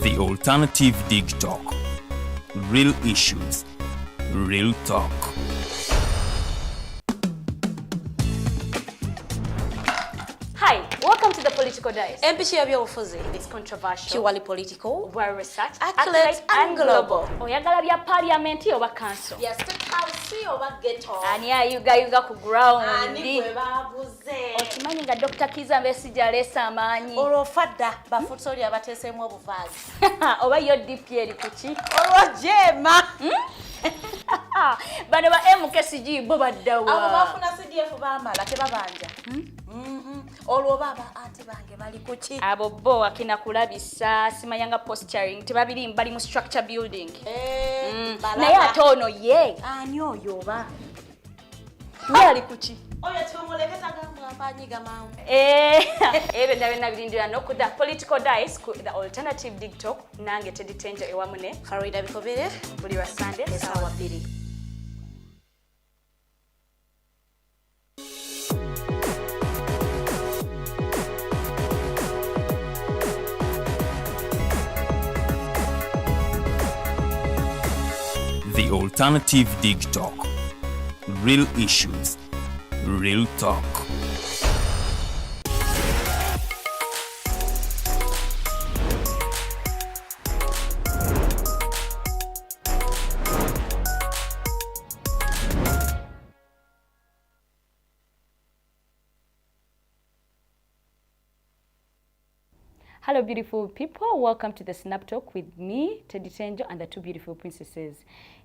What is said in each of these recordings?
The Alternative Dig Talk. Real issues, real talk. Hi, welcome to the Political Dice. Empishi y'ebyobufuzi. It's controversial, Purely political, well researched, accurate and global. Oyagala bya parliament oba council? Ya State House oba ghetto? Ani ayugayuga ku ground? Ani gwe baguze? Okimanyi nga Dr. Kizza Besigye aleese amaanyi. Olwo fadda bafutsoli abateeseemu obuvaazi. Oba yo DP eri ku ki? Olwo jeema. Bano ba MKCG bo baddawa. Abo bafuna CDF baamala tebabanja. Olwo baba anti bange bali ku ki? Abo bo akina kulabisa simanyanga posturing tebabiri bali mu structure building. Naye ate ono ye. Ani oyo oba? Ye ali ku ki? Oyo tumuleke tagambwa mpanyiga mangu. Ebyo byonna birindira no ku The Political Dice ku The Alternative Dig Talk nange Teddy Tenjo ewamu ne Farida Bikobere buli lwa Sunday essaawa 2. The Alternative Dig Talk. Real issues, real talk. Hello, beautiful people. Welcome to the Snap Talk with me, Teddy Tenjo, and the two beautiful princesses.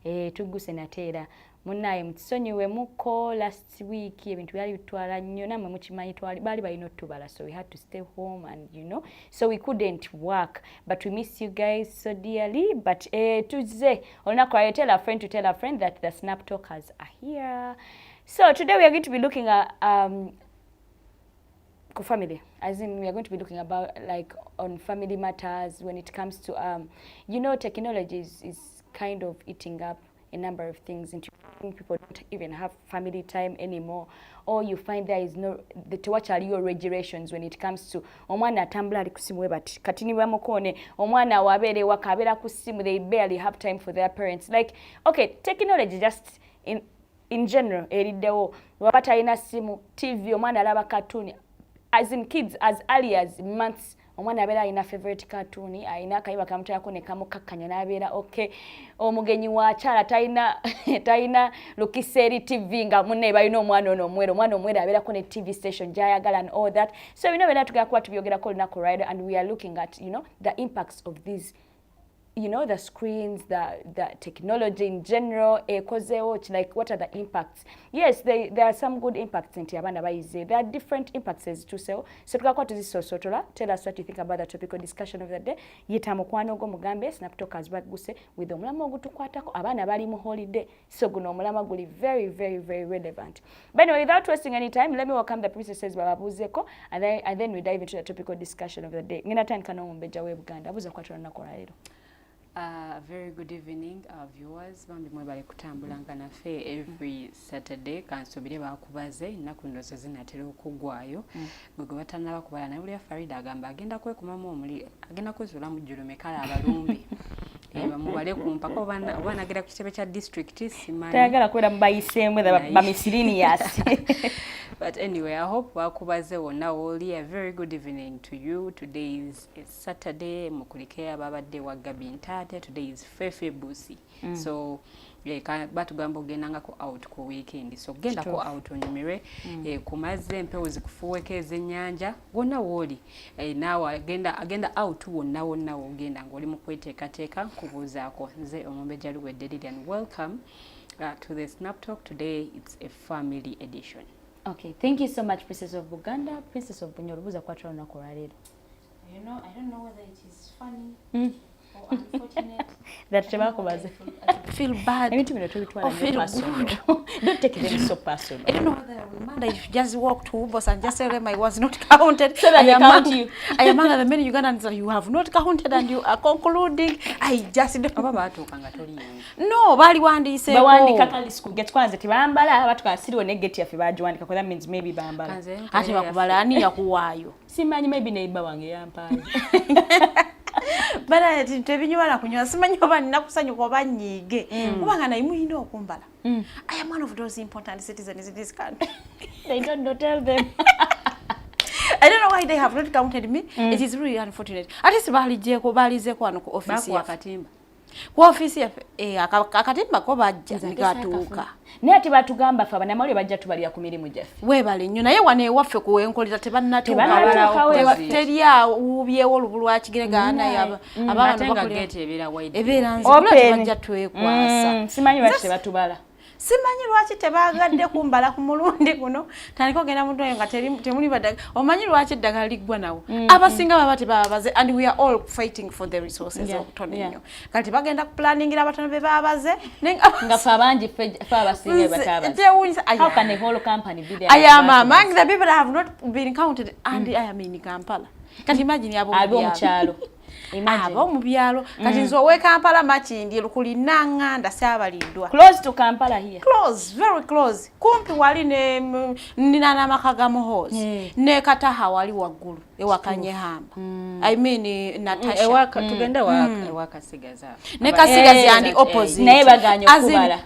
Tuguse nateera munnaye mutusonyiwe muko last week ebintu byali bitwala nnyo nammwe mukimanyi twali baali balina otubala, so we had to stay home and so we couldn't work, but we miss you guys so dearly. But tuzze olunaku lwaleero, tell a friend to tell a friend that the Snap Talkers are here. So today we are going to be looking at ku family, as in we are going to be looking about like on family matters when it comes to technology is kind of eating up a number of things into people don't even have family time anymore, or you find there is no the tewakyaliyo regulations when it comes to omwana atambula ali ku simu we bati kati ni bamukone omwana wabeera ewaka abeera ku simu, they barely have time for their parents. Like, okay, technology just in general eriddewo, waba talina simu, TV, omwana alaba cartoon, as in kids as early as months omwana abeera alina favorite cartoon, alina akayiba kamutayako ne kamukakkanya n'abeera okay. Omugenyi wakyala talina lukisa eri TV nga munne balina omwana ono omwere, omwana omwere abeerako ne TV station gy'ayagala and all that. So bino byonna tugenda kuba tubyogerako olunaku olwaleero, and we are looking at the impacts of these, the screens, the technology in general, ekozeewo ki, like what are the impacts? Yes, there are some good impacts nti abaana bayize. There are different impacts ezituusewo. So tugakuba tuzisoosotola. Tell us what you think about the topical discussion of the day. Yita mukwano gwo mugambe Snap Talkers bagguse with omulamwa ogutukwatako. Abaana bali mu holiday. So guno omulamwa guli very, very, very relevant. But anyway, without wasting any time, let me welcome the princesses bababuuzeeko and then we dive into the topical discussion of the day. Ngenda tandika n'omumbejja w'e Buganda. Abuuza kwatula olunaku olwaleero. Very good evening, our viewers. Bambi mwebale kutambulanga naffe every Saturday. Kansubire bakubaze ennaku ndozo zinatera okuggwayo. Gwe gwe batannaba kubala naye buli Farida agamba agenda kwekumamu omuli agenda kwezuula mu jjulume kale abalumbi. Bamubale ku mpaka oba nagenda ku kitebe kya district simanyi. Tayagala kubeera mubayiseemu ba miscellaneous. But anyway, I hope bakubaze wonna woli. A very good evening to you. Today is Saturday. Mukulike ababadde wa Gabi Ntate. Today is Fefe Busi. So batugamba ogendangako out ku weekend. So gendako out onyumirwe ku mazzi, empewo zikufuuweko ez'ennyanja wonna wooli. Naawe agenda out wonna wonna wogenda ng'oli mu kweteekateeka nkubuuzaako. Nze Omumbejja Luwedde Lilian. Welcome to the Snap Talk. Today it's a family edition. Okay, thank you so much, Princess of Buganda. Princess of Bunyoro, buuza kwatula olunaku olwaleero. I don't know whether it is funny or unfortunate. That tebakubaze. Feel bad. Ebintu bino tubitwala Or feel personal. Don't take them so personal. I don't know whether I will mind if you just walk to Ubos and just tell them I was not counted. So that I they am count among, you. I am among the many Ugandans that you have not counted and you are concluding. I just don't. Oba baatuuka nga toliiwo. No, baliwandiiseeko. Bawandika kalisi ku gate kwanza tebambala batuka siriwo ne gate yaffe bagiwandika, that means maybe bambala. Kanze Ate bakubala ani yakuwaayo? Simanyi, maybe neighbor wange yampaayo. Bana tebinyuma na kunywa, simanyi oba nina kusanyuka oba nyiige, kubanga naye muyina okumbala. I am one of those important citizens in this country. They don't know, tell them. I don't know why they have not counted me. It is really unfortunate. At least balijeko, balizeko wano ku office Bakuwa yaffe. Akatimba. Ku office yaffe, eh, akatimba ko bajja nikatuuka. Naye ate batugamba ffe abanamawulire bajja tubalira ku mirimu gyaffe. Weebale nnyo, naye wano ewaffe ku wenkolera tebannatuuka. Tebannatuukawo. Teri awuubyewo olubu lwa kigere naye aba Ate bano nga bakolera gate ebeera wide. Ebeera nzigula, Open. tebajja twekwasa. Simanyi lwaki tebatubala. Simanyi lwaki tebagadde kumbala ku mulundi guno. Tandika ogenda mu ddwaliro nga temuli baddagala. Omanyi lwaki eddagala liggwa nawo? Abasinga baba tebababaze, and we are all fighting for the resources obutono ennyo. Kati bagenda kuplanningira abatono be babaze naye nga ffe abangi, ffe abasinga batabaze. Kyewuunyisa. How can a whole company be there? I am among the people that have not been counted, and I am in Kampala. Kati imagine abo mu byalo. Ab'omukyalo. Imagine. Abo mu byalo. Kati nze ow'e Kampala, Makindye, Lukuli, Naŋŋanda, saabaliddwa. Close to Kampala here. Close, very close. Kumpi wali ne nina n'amaka ga Muhoozi. Ne Kataha wali waggulu ewakanyehamba. I mean, Natasha. Ewaka tugende ewa Kasigazi awo. Ne Kasigazi Eh, and opposite. Naye baganye As in, okubala.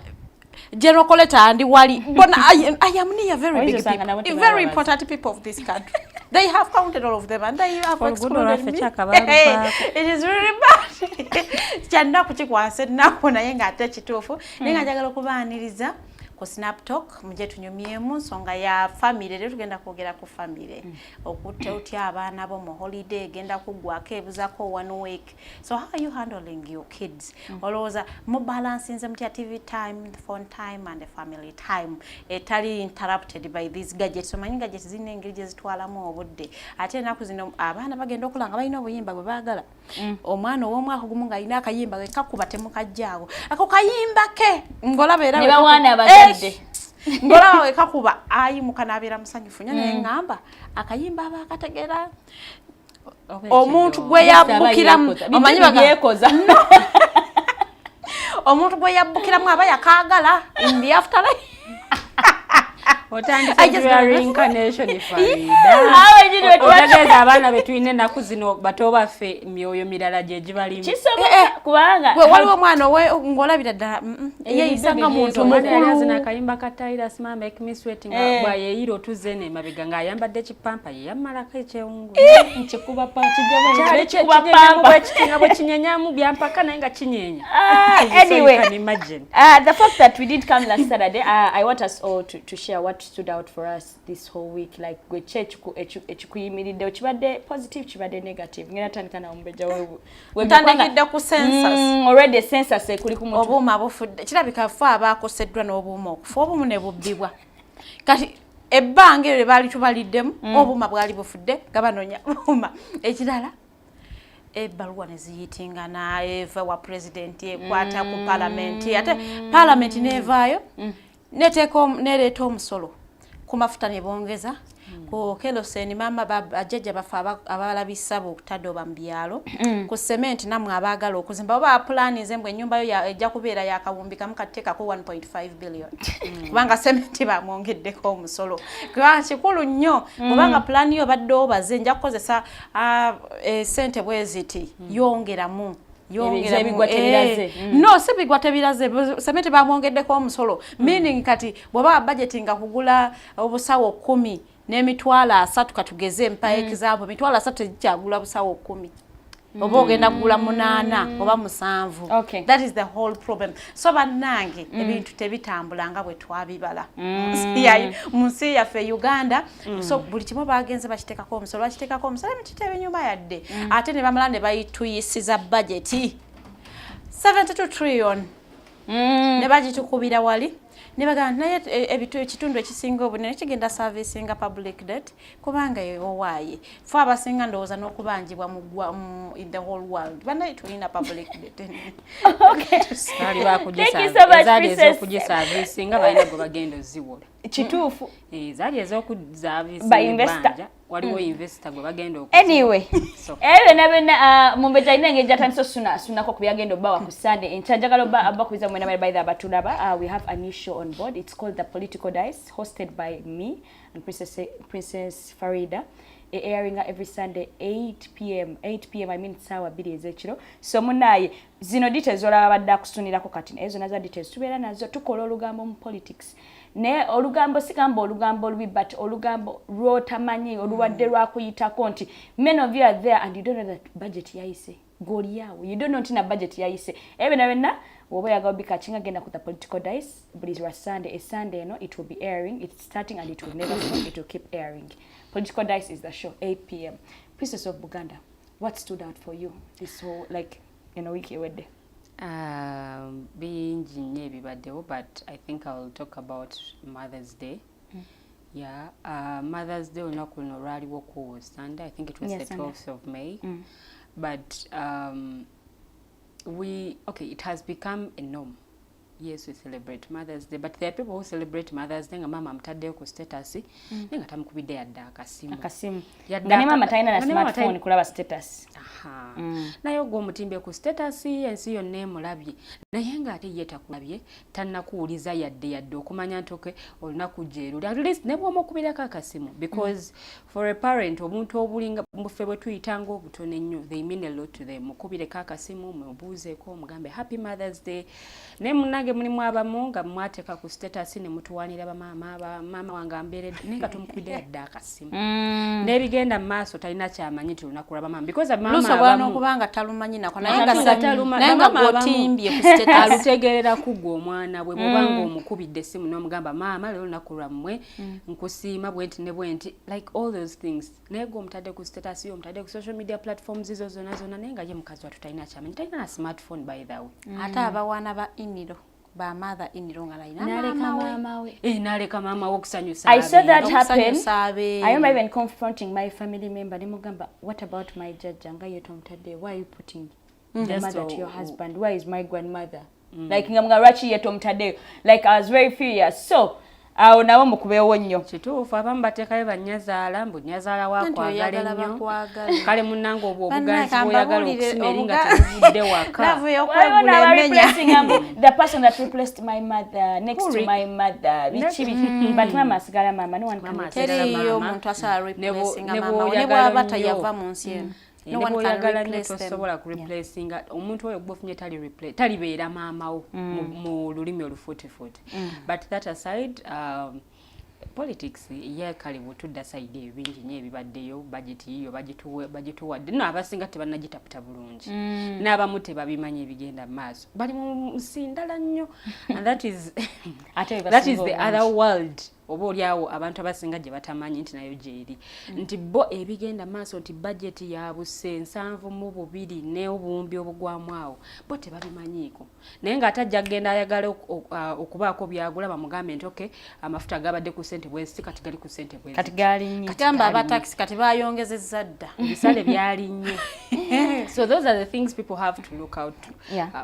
General Coletta and wali. But I am near very Oyinza big osanga nabo people, very tebababaza. Important people of this country. They have counted all of them and they have Oluguudo excluded lwaffe me. kyaka baaluvaako. It is really bad. Kyannaku, kikwasa ennaku, naye ng'ate kituufu. Naye nga njagala okubaaniriza ku Snaptalk, mujje tunyumyemu nsonga ya family. Leero tugenda kwogera ku family. Okutta otya abaana bo mu holiday egenda kuggwako, ebuzako one week. So how are you handling your kids? Olowooza mubalansinze mutya TV time, phone time and the family time etali interrupted by these gadgets? Omanyi gadgets zirina engeri gye zitwalamu obudde, ate ennaku zino abaana bagenda okula nga balina obuyimba bwe baagala. Omwana ow'omwaka gumu ng'alina akayimba ke kakuba, temukajjaawo ako kayimba ke, ng'olaba era Ne bwe bawaana abazadde. Eh, ng'olaba we kakuba ayimuka n'abeera musanyufu nnyo, naye ŋŋamba akayimba aba akategera Oba omuntu ekiddoo. gwe yabbukiramu. Omanyi Omanyi byekoza. Omuntu gwe yabbukiramu aba yakaagala in the afterlife. Otandise I just bya don't know. reincarnation, Farida. Awo enyini we tuba Otegeeza abaana be tulina ennaku zino, bato baffe, myoyo mirala gye gibalimu. Kisoboka kubanga We waliwo omwana owe ng'olabira ddala yeeyisa nga muntu Omwana yali azina mukulu. akayimba ka Tyler, "Smile Make Me Sweat", nga Eh. bw'ayeeyira otuze eno emabega ng'ayambadde ekipampa, ye yammalako ekyewungu. Nkikuba pa Kyali kijja kinyenyamu pampa. bwe nga bwe kinyenyamu byampaka, naye nga kinyenya. Ah, So you anyway. can imagine. The fact that we didn't come last Saturday, I want us all to share what stood out for us this whole week. Like, gwe ki ekikuyimiriddewo, kibadde positive, kibadde negative? Ngenda tandika nawo, Mubejja. Ntandikidde ku census. Already census ekuli ku mutwe. Obuuma bufudde, kirabika fe abaakoseddwa n'obuuma okufa, obumu ne bubbibwa. Kati ebbanga eryo lye baali tubaliddemu, obuuma bwali bufudde nga banoonya buuma. Ekirala, ebbaluwa ne ziyitingana, eva wa pulezidenti ekwata ku palamenti, ate palamenti nevaayo neteeka nereeta omusolo ku mafuta ne bongeza ku kerosene. Maama, bajjajja baffe abalabisa butadoba mu byalo, ku sementi, nammwe abaagala okuzimba, oba pulaninze mbwe ennyumba yo ejja kubeera yakawumbi kamu, kateekako 1.5 billion, kubanga sementi bamwongeddeko omusolo. Kubanga kikulu nnyo, kubanga pulaani yo badde obaze nja kukozesa sente bwe ziti, yongeramu, yongeramu. Ebigwa tebiraze. Eh, no, si bigwa tebiraze. Sementi bamwongeddeko omusolo, meaning kati bw'oba budgetinga kugula obusawo 10,030, katugeze mpa example, 300,000 tegikyagula busawo 10, oba ogenda kugula munaana oba musanvu. That is the whole problem. So bannange, ebintu tebitambula nga bwe twabibala mu nsi yaffe Uganda. So buli kimu bagenze bakiteekako omusolo, bakiteekako omusolo, ebintu tebinyuma yadde. Ate ne bamala ne bayituyisiza budget 72 trillion, ne bagitukubira wali, ne bagamba nti naye ekitundu ekisinga obunene kigenda servicinga public debt, kubanga owaaye fe abasinga ndowooza n'okubanjibwa in the whole world. Bannaye, tulina public debt. Baali Thank you so much, ezaali Princess. ez'okugiservicinga balina gwe bagenda oziwola. Kituufu. Eh, zaali ez'okuservicinga By investor. ebbanja, waliwo investor gwe bagenda okuziwola. Anyway, So, ebyo byonna byonna, Mumbejja alina engeri gyatandise osunasunako ku byagenda obbawa ku Sunday enkya. Njagala obba abakubiza mwena by the abatulaba. We have a new show on board. It's called The Political Dice, hosted by me and Princess Farida. Airing every Sunday 8 p.m., 8 p.m., I mean saawa 2 ez'ekiro. So munaye, zino details olaba badde akusunirako kati, naye zonna za details tubeera nazo. Tukola olugambo mu politics, naye olugambo sigamba olugambo olubi, but olugambo lw'otamanyi, oluwadde lwakuyitako nti many of you are there and you don't know that budget yayise. Goliawo, you don't know nti na budget yayise. Ebyo byonna byonna woba oyagala obikakinga, genda ku The Political Dice buli lwa Sunday. Esunday eno it will be airing. It's starting and it will never stop. It will keep airing. Political Dice is the show, 8 p.m. Princess of Buganda, what stood out for you this whole, like, in a week ewedde? Bingi nnyo ebibaddewo, but I think I will talk about Mother's Day. Yeah, Mother's Day olunaku luno lwaliwo ku Sunday. I think it was the Sunday. 12th of May. But we okay, it has become a norm. Yes, we celebrate Mother's Day, but there are people who celebrate Mother's Day nga maama amutaddeyo ku status, naye nga tamukubidde yadde akasimu. Akasimu. Yadde Nga ne maama talina na nga ne maama smartphone kulaba status. Aha. Naye ogwo omutimbye ku status, ensi yonna emulabye, naye ng'ate ye takulabye, tannakuwuliza yadde okumanya nti okay, olunaku gyeruli, at least ne bw'omukubirako akasimu, because for a parent, omuntu obulinga muffe bwe tuyitanga obutono ennyo, they mean a lot to them. Mukubireko akasimu, mubuuzeeko, omugambe happy Mother's Day. Naye munnange, mulimu abamu nga mwateeka ku status ne mutuwanira bamaama, maama wange ambeeredde, naye nga tomukubidde yadde akasimu, n'ebigenda mu maaso talina kyamanyi nti olunaku lwa bamaama, because bamaama Lusobola abamu n'okuba nga talumanyi nako, naye nga naye nga bamaama abamu gw'otimbye ku status. Alutegeerera ku ggwe omwana bwe bw'oba nga omukubidde essimu n'omugamba, "Maama, leero olunaku lwammwe, nkusiima bwe nti ne bwe nti," like all those things. Naye gwe omutadde ku status yo, omutadde ku social media platforms zo zonna zonna, naye nga ye mukazi wattu talina kyamanyi, talina na smartphone, by the way. Ate abawaana ba in-law, ba mother in-law nga alina N'aleka maama we. Maama we. Eh, n'aleka maama we okusanyusa I saw that abeere. happen. Okusanyusa abeere. I remember even confronting my family member. Nemugamba, "What about my jjajja nga ye tomutadde? Why are you putting the Just mother to your husband? Where is my grandmother?" Like nga lwaki ye tomutaddeyo? Like, I was very furious. So awo nabo mukubeewo nnyo. Kituufu, abamu bateekayo bannyazaala, mbu nnyazaala Anti wakwagala oyagala ennyo. Bakwagala. Kale munnange, obwo Bannange, obuganzi bw'oyagala kambabuulire, okusima eri nga tebuvudde waka. Love Waliwo y'okwegula n'aba emenya. replacing the person that replaced my mother next to my mother, biki biki, but mama asigala mama. No one can Mama replace. asigala Teriyo maama. omuntu asobola Ne replacinga ne maama we, ne bw'oyagala bw'aba nnyo. tayava mu nsi eno. No Ne one can bw'oyagala nnyo, replace them. tosobola kureplacinga omuntu oyo gwofunye. Talibeera maama wo mu lulimi olufuutifuuti. But that aside, politics ye kale bwetudda side eyo, bingi nnyo ebibaddeyo. Budget yiyo bagituwadde, no abasinga tebannagitaputa bulungi, n'abamu tebabimanyi ebigenda mu maaso, bali mu nsi ndala nnyo, and that is Ate that is bebasinga the obungi. other world oba oliawo abantu abasinga gye batamanyi nti nayo gyeri, nti bo ebigenda maaso nti budget ya buse 72 n'obuwumbi obugwamu awo, bo tebabimanyiiko. Naye ng'ate ajja kugenda ayagala okubaako byagula, bamugambe nti okay, amafuta gabadde ku ssente bwezi, kati gali ku ssente bwezi. Kati gaalinnye. Gamba abatakisi kati bayongezezza dda. Ebisale byalinnye. So those are the things people have to look out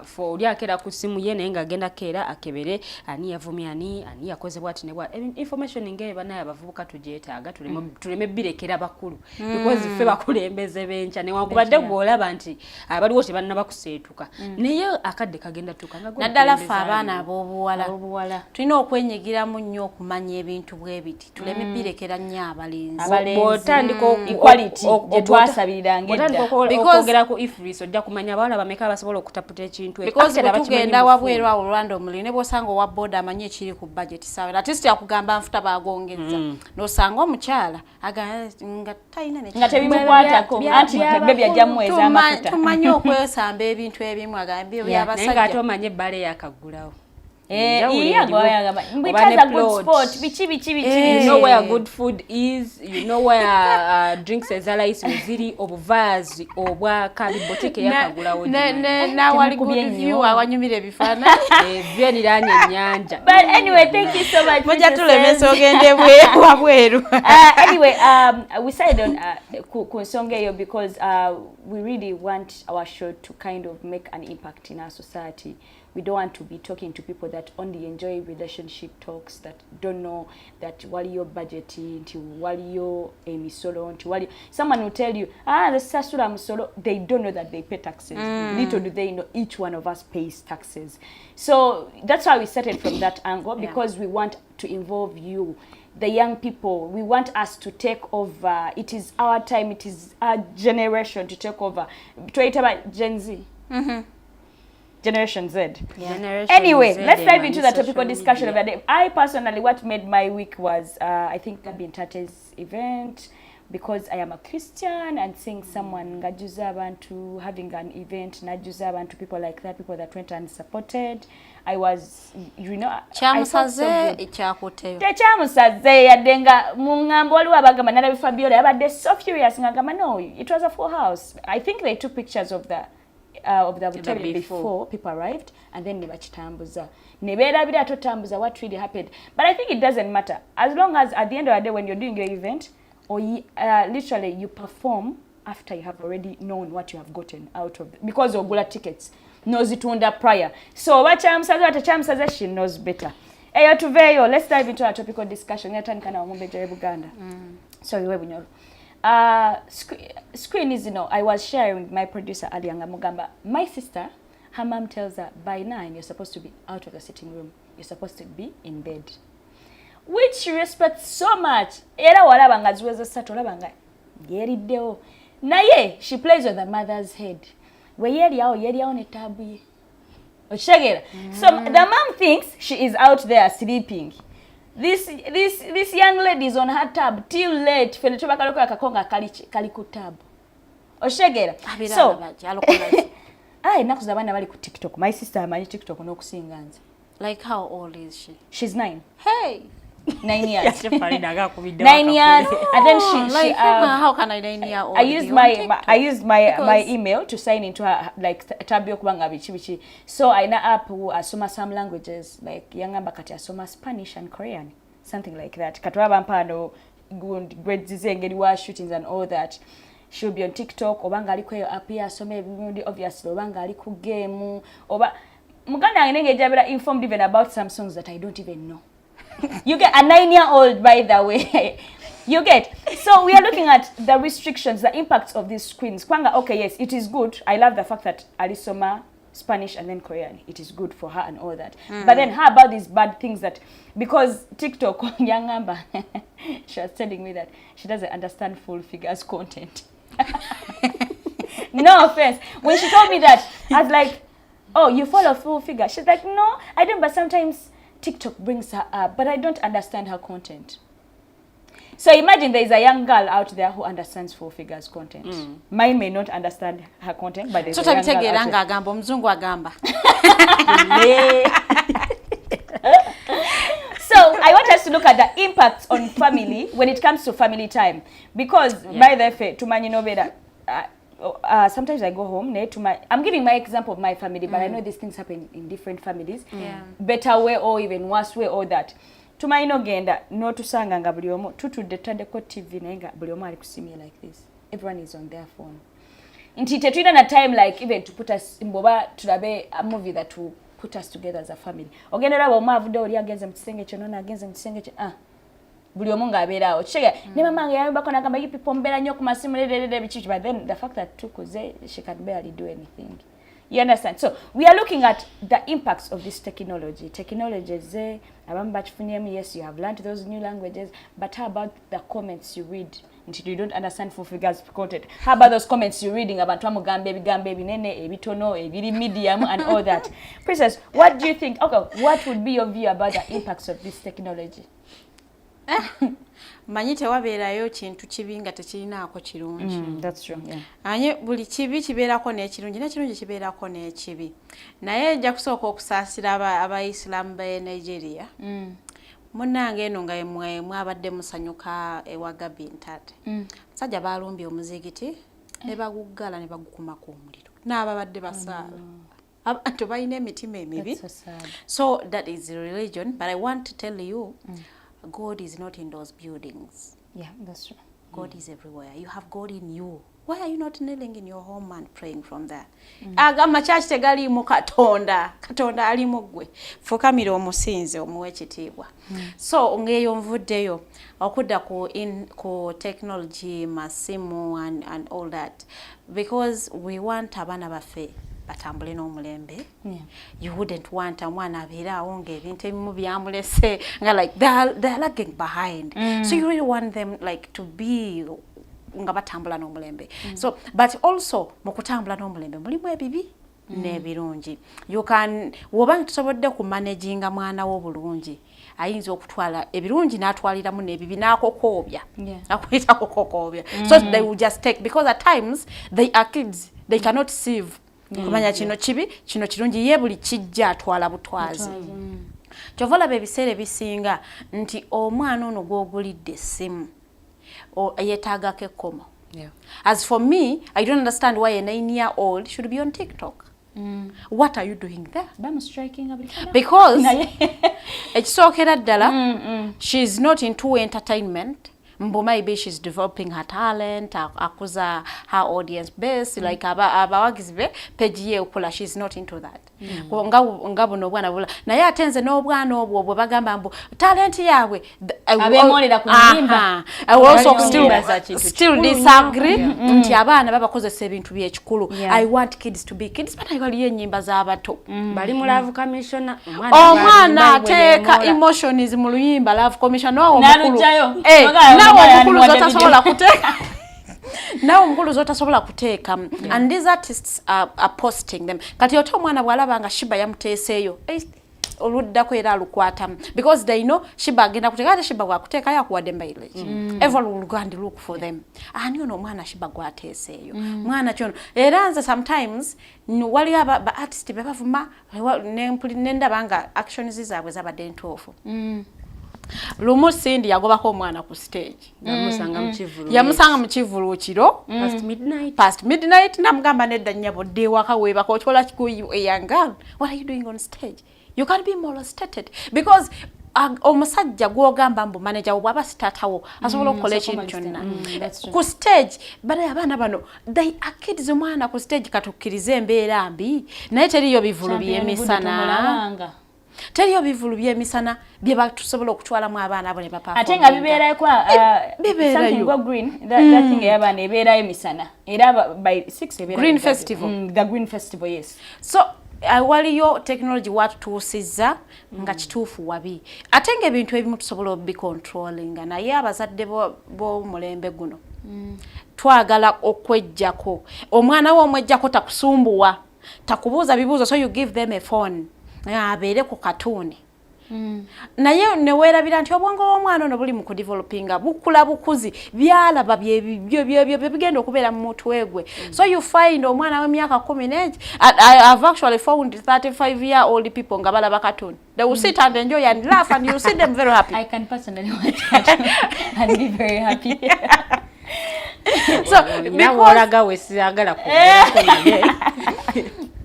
for. Oli akeera ku ssimu ye, naye ng'agenda keera akebere ani yavumye ani, ani yakoze bwati ne bwati. Information ng'eyo, banaye abavubuka tugyetaaga, tuleme birekera bakulu, because ffe bakulembeze b'enkya. Newankubadde gw'olaba nti abaliwo tebannaba kuseetuka, naye akadde kagenda tuuka nga gwe Naddala ffe omukulembeze abaana aliwo. ab'obuwala Ab'obuwala. tulina okwenyigiramu nnyo okumanya ebintu bwe biti, tuleme birekera nnyo abalenzi. Abalenzi. Bw'otandika Equality gye twasabiriranga edda. bw'otandika okwogera ku EFRIS, ojja kumanya abawala bameka abasobola okutaputa ekintu ekyo. Because Actually, bwe abakimanyi tugenda mu wabweru awo randomly, ne bw'osanga owa boda amanyi ekiri ku budget sawa, at least akugamba nfuta bagongeza, n'osanga omukyala nga talina ne Nga tebimukwatako, anti bebe ajjamuweeza amafuta. Tumanyi okwesamba ebintu ebimu, agambye Naye ng'ate byabasajja. omanye ebbala eyakaggulawo. Eh, Enjawulo iya, eriwo. gwe mbu it Oba has ne a good plot. spot, biki biki biki. You Biki. know where good food is, you know where drinks ezalayisi weziri, obuvaazi obwakabi, botike yakagulawo. Nawali good Temukubye view, nnyo. awanyumira ebifaananyi. Ebyeniranye ennyanja. But anyway, thank you so much, Mujja princesses. tulemesa ogende wabweru. Anyway, we started on ku nsonga eyo because we really want our show to kind of make an impact in our society. We don't want to be talking to people that only enjoy relationship talks, that don't know that waliyo budget, nti waliyo emisolo, nti waliyo. Someone will tell you, "Ah, the sasula musolo." They don't know that they pay taxes. Little do they know each one of us pays taxes. So that's why we started from that angle, because we want to involve you, the young people. We want us to take over. It is our time, it is our generation to take over. Tweyita Gen Z. Generation Z. Generation Anyway, Z let's dive into the emanyi topical social discussion of media. the day. I personally, what made my week was, I think, Gabi Ntate's event, because I am a Christian and seeing someone ng'ajjuza abantu having an event, n'ajjuza abantu, people like that, people that went and supported. I was, I felt so Kyamusaze good. Kyakutteyo. Tekyamusaze yadde nga mu ŋŋambo waliwo abagamba nalabi Fabiola yabadde so furious ng'agamba no, it was a full house. I think they took pictures of the hotel before. Before people arrived and then ne bakitambuza ne beerabira ate otambuza what really happened. But I think it doesn't matter as long as at the end of the day when you're doing your event or you, literally you perform after you have already known what you have gotten out of it, because ogula tickets nozitunda prior. So oba kyamusaze oba tekyamusaze, she knows better. Eyo tuveeyo, let's dive into our topical discussion. Yatandika na omumbejja we Buganda, sorry, we Bunyoro. Screen zino, I was sharing with my producer earlier nga mugamba my sister, her mom tells her by 9 you're supposed to be out of the sitting room, you're supposed to be in bed, which she respects so much. Era walaba nga ziweze 3 olaba nga yeeriddewo, naye she plays on the mother's head. We yeeryawo yeeryawo ne taabu ye, okitegeera? So the mom thinks she is out there sleeping. This young lady is on her tab till late. Fene tubakalokola kako nga kali ku tab, okitegeera? So ah, ennaku z'abaana bali ku TikTok. My sister amanyi TikTok n'okusinga nze. Like how old is she? She's 9. Hey. 9 years. Farida akakubidde. 9 years, and then she Like how can a 9-year old I used be on my I TikTok? used my Because- email to sign into her like tab yokubanga biki biki. So ayina app asoma some languages, like yangamba kati asoma Spanish and Korean, something like that. Kati baba mpano gundi grades ze engeri wa shootings and all that. She'll be on TikTok oba nga aliko eyo app ye asoma ebigundi, obviously oba nga ali ku game oba muganda wange nenge jabira informed even about some songs that I don't even know. You get a 9-year-old, by the way. You get? So we are looking at the restrictions, the impacts of these screens. Kwanga, okay, yes, it is good. I love the fact that alisoma Spanish and then Korean. It is good for her and all that. But then how about these bad things that, because TikTok, yangamba, she was telling me that she doesn't understand Full Figures content. No offense. When she told me that, I was like, "Oh, you follow Full Figure?" She's like, "No, I don't, but sometimes TikTok brings her up, but I don't understand her content." So imagine there is a young girl out there who understands Full Figures content. Mine may not understand her content, but there's So a young girl tabitegeera out there. ng'agamba omuzungu agamba. So I want us to look at the impacts on family when it comes to family time, because by the way, tumanyi nobeera sometimes I go home ne to my, I'm giving my example of my family, but I know these things happen in different families, better way or even worse way or that. Tumanyi nogenda n'otusanga nga buli omu tutudde tutaddeko TV naye nga buli omu ali ku simu ye like this. Everyone is on their phone, nti tetulina na time like even to put us mboba tulabe a movie that will put us together as a family. Ogenda olaba omu avudde oli agenze mu kisenge kyo nono agenze mu kisenge kyo, ah, buli omu ng'abeera awo, kitegeera? Ne mama wange yayambako n'agamba, "You people mubeera nnyo ku masimu lererere biki biki." But then the fact that tukuze, she can barely do anything. You understand? So we are looking at the impacts of this technology. Technology ze abamu bakifunyemu. Yes, you have learned those new languages, but how about the comments you read nti you don't understand Full Figures content? How about those comments you're reading, abantu bamugamba ebigambo ebinene, ebitono, ebiri medium and all that? Princess, what do you think? Okay, what would be your view about the impacts of this technology? Manyi tewabeerayo kintu kibi nga tekirinaako kirungi. That's true, yeah. Anye buli kibi kibeerako n'ekirungi, n'ekirungi kibeerako n'ekibi, naye nja kusooka okusaasira abayisiraamu b'e Nigeria. Munnange eno nga mwe mwabadde musanyuka ewa Gabi Ntate, musajja balumbye omuzigiti ne baguggala ne bagukumako omuliro n'ababadde basaala. Abantu balina emitima emibi. That's so sad. So that is religion, but I want to tell you, God is not in those buildings. Yeah, that's true. God is everywhere. You have God in you. Why are you not kneeling in your home and praying from there? Agamba church tegaliimu Katonda, Katonda alimu ggwe. Fukamira omusinze, omuwe ekitiibwa. So ng'eyo nvuddeyo okudda ku technology, masimu and all that, because we want abaana baffe batambule n'omulembe. You wouldn't want omwana abeere awo ng'ebintu ebimu byamulese, nga like they're lagging behind. So you really want them like to be nga batambula n'omulembe. So but also mu kutambula n'omulembe mulimu ebibi n'ebirungi. You can, woba nga tusobodde kumanaginga mwana wo bulungi, ayinza okutwala ebirungi n'atwaliramu n'ebibi n'akokoobya. Akuyita kukokoobya. So they will just take, because at times they are kids, they cannot sieve kumanya kino kibi, kino kirungi. Ye buli kijja atwala butwazi. Kyova olaba ebiseera ebisinga nti omwana ono gw'ogulidde essimu yeetaagako ekkomo. As for me, I don't understand why a 9-year-old should be on TikTok. What are you doing there? Bamustrikinga buli kanaku. Because Naye ekisookera ddala, she's not into entertainment. Mbu maybe she's developing her talent, akuza her audience base, like abawagizi be, page ye okula. She's not into that. Nga buno obwana bula, naye ate nze n'obwana obwo bwe bagamba mbu talent yaabwe Abeemolera ku nnyimba. Aha. I will also Bali still, nyimba za kintu still kikulu nnyo. disagree nti abaana babakozesa ebintu byekikulu. I want kids to be kids, but waliyo ennyimba z'abato. Bali mu Love Commissioner. Omwana ateeka emotions mu luyimba Love Commissioner, nawe omukulu N'aluggyayo. Eh, Nogamba nawe omwana omukulu yandiwadde. zotasobola kuteeka, nawe omukulu zotasobola kuteekamu, and these artists are posting them. Kati ote omwana bw'alaba nga Sheebah yamuteeseeyo, eh, oluddako era alukwatamu, because they know Sheebah agenda kuteeka. Ate Sheebah bwakuteekayo akuwadde mileage. Everyone will go and look for them. Ani ono omwana Sheebah gwateeseeyo? Mwana kyono. Era nze sometimes waliyo ba artist be bavuma, nendaba nga actions zaabwe zabadde ntuufu. Lumu Cindy yagobako omwana ku stage. Yamusanga mu kivvulu. Yamusanga mu kivvulu kiro. Past midnight. Past midnight. Namugamba, "Nedda nnyabo, dde ewaka weebaka. Okola ki? Young girl, what are you doing on stage? You can be molested," because omusajja gwogamba mbu manager wo, bw'aba sitaatawo, asobola okukola ekintu kyonna. That's true. Ku stage bale abaana bano, they are kids. Omwana ku stage, katukkirize embeera mbi, naye teriyo bivulu Champion Good. by'emisana. Tumulabanga. Teriyo bivulu by'emisana bye batusobola okutwalamu abaana abo ne Ate nga bibeerako Bibeerayo. something go green, that thing ey'abaana ebeerayo misana era by 6 ebeera. Green Festival. The Green Festival, yes. So waliyo technology watutuusizza nga kituufu wabi, ate ng'ebintu ebimu tusobola obicontrollinga, naye abazadde b'omulembe guno twagala okwejjako omwana we. Omwejjako takusumbuwa, takubuuza bibuuzo, so you give them a phone abeere ku katuuni. Naye neweerabira nti obwongo bw'omwana ono buli mu kudevelopinga, bukula bukuzi, byalaba byebyo bigenda okubeera mu mutwe gwe. So you find omwana w'emyaka 10 n'egi, I've actually found 35-year old people nga balaba cartoon. They will sit and enjoy and laugh and you see them very happy. I can personally watch cartoon and be very happy. So Olina woolaga we siyagala kwogerako naye.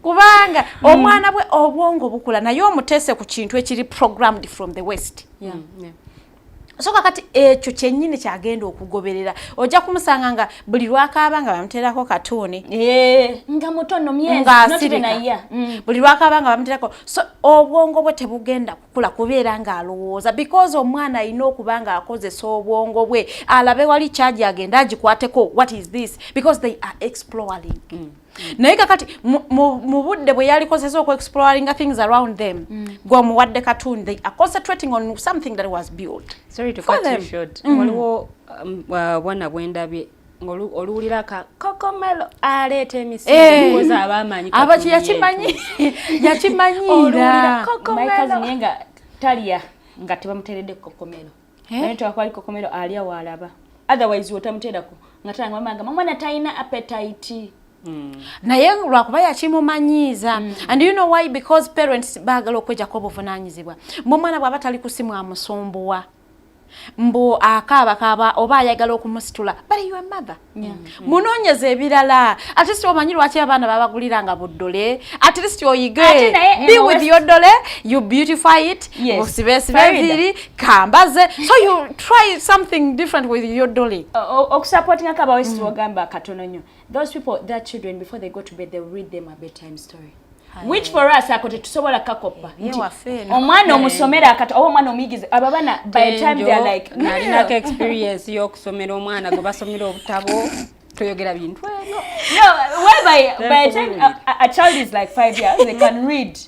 Kubanga omwana bwe obwongo bukula, naye omuteese ku kintu ekiri programmed from the West. So kakati ekyo kyennyini kyagenda okugoberera. Ojja kumusanga nga buli lwakaaba nga bamuteerako katuuni. Eh, nga mutono, myezi not even a ng'asirika. year. Buli lwakaaba nga bamuteerako. So obwongo bwe tebugenda kukula kubeera ng'alowooza, because omwana alina okuba ng'akozesa obwongo bwe, alabe wali kyaji agenda agikwateko, what is this, because they are exploring. Naye kakati mu budde bwe yalikozesa okuexploringa things around them, gweomuwadde cartoon, they are concentrating on something that was built Sorry to for cut you them. short. Waliwo bwana bwendabye oluwulira ka Cocomelon aleeta emisinde Eh. because aba amanyi Abaki cartoon. yakimanyi, yakimanyiira. Oluwulira My Cocomelon. cousin ye nga talya nga tebamuteeredde Cocomelon. Eh? Naye tewakwali Cocomelon alya waalaba, otherwise wotamuteerako nga talanga mama nga mwana talina appetite. Naye lwakuba yakimumanyiiza. And you know why? Because parents baagala okwejjako obuvunaanyizibwa. Mwe omwana bw'aba tali kusimu amusumbuwa. Mbu akaaba kaaba oba ayagala okumusitula, but you are mother. Munoonyeza ebirala. At least omanyi lwaki abaana babagulira nga buddole. At least oyige Ate naye be eno with your dole, you beautify it. Osibe sibe Farida. enviiri, kambaze, so you try something different with your dolly. Okusupportingako aba West, wagamba katono nnyo. Those people, their children, before they go to bed, they read them a bedtime story, which for us ako tetusobola kakopa. Nti Ebyewaffe eno. Omwana omusomera akato oba omwana omuyigize, abo abaana by the time they are like Nalinako experience y'okusomera omwana gwe basomera obutabo, toyogera bintu ebyo. No, whereby by the time a child is like 5 years, they can read,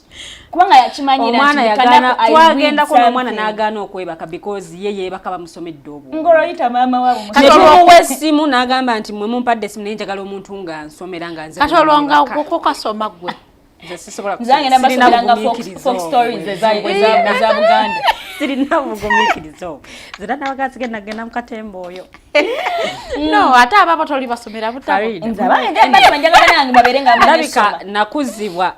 kubanga yakimanyira. Omwana yagaana, twagendako n'omwana n'agaana okwebaka because ye yeebaka bamusomedde obwo. Ngoloyita maama waabo. Kati netumuwa essimu n'agamba nti mwe mumpadde essimu, naye njagala omuntu nga nsomera nga nze Kati olwo nga bwe kukasoma gwe. Nze sisobola. Nzange nabasomeranga folk stories eza Buganda. Sirina bugumiikiriza obwo, zera nabaga sigenda genda mu katemba oyo. No, ate ababo toli basomera butabo. Farida. Nze abange njagala banange babeere nga Ndabika banesoma. nakuzibwa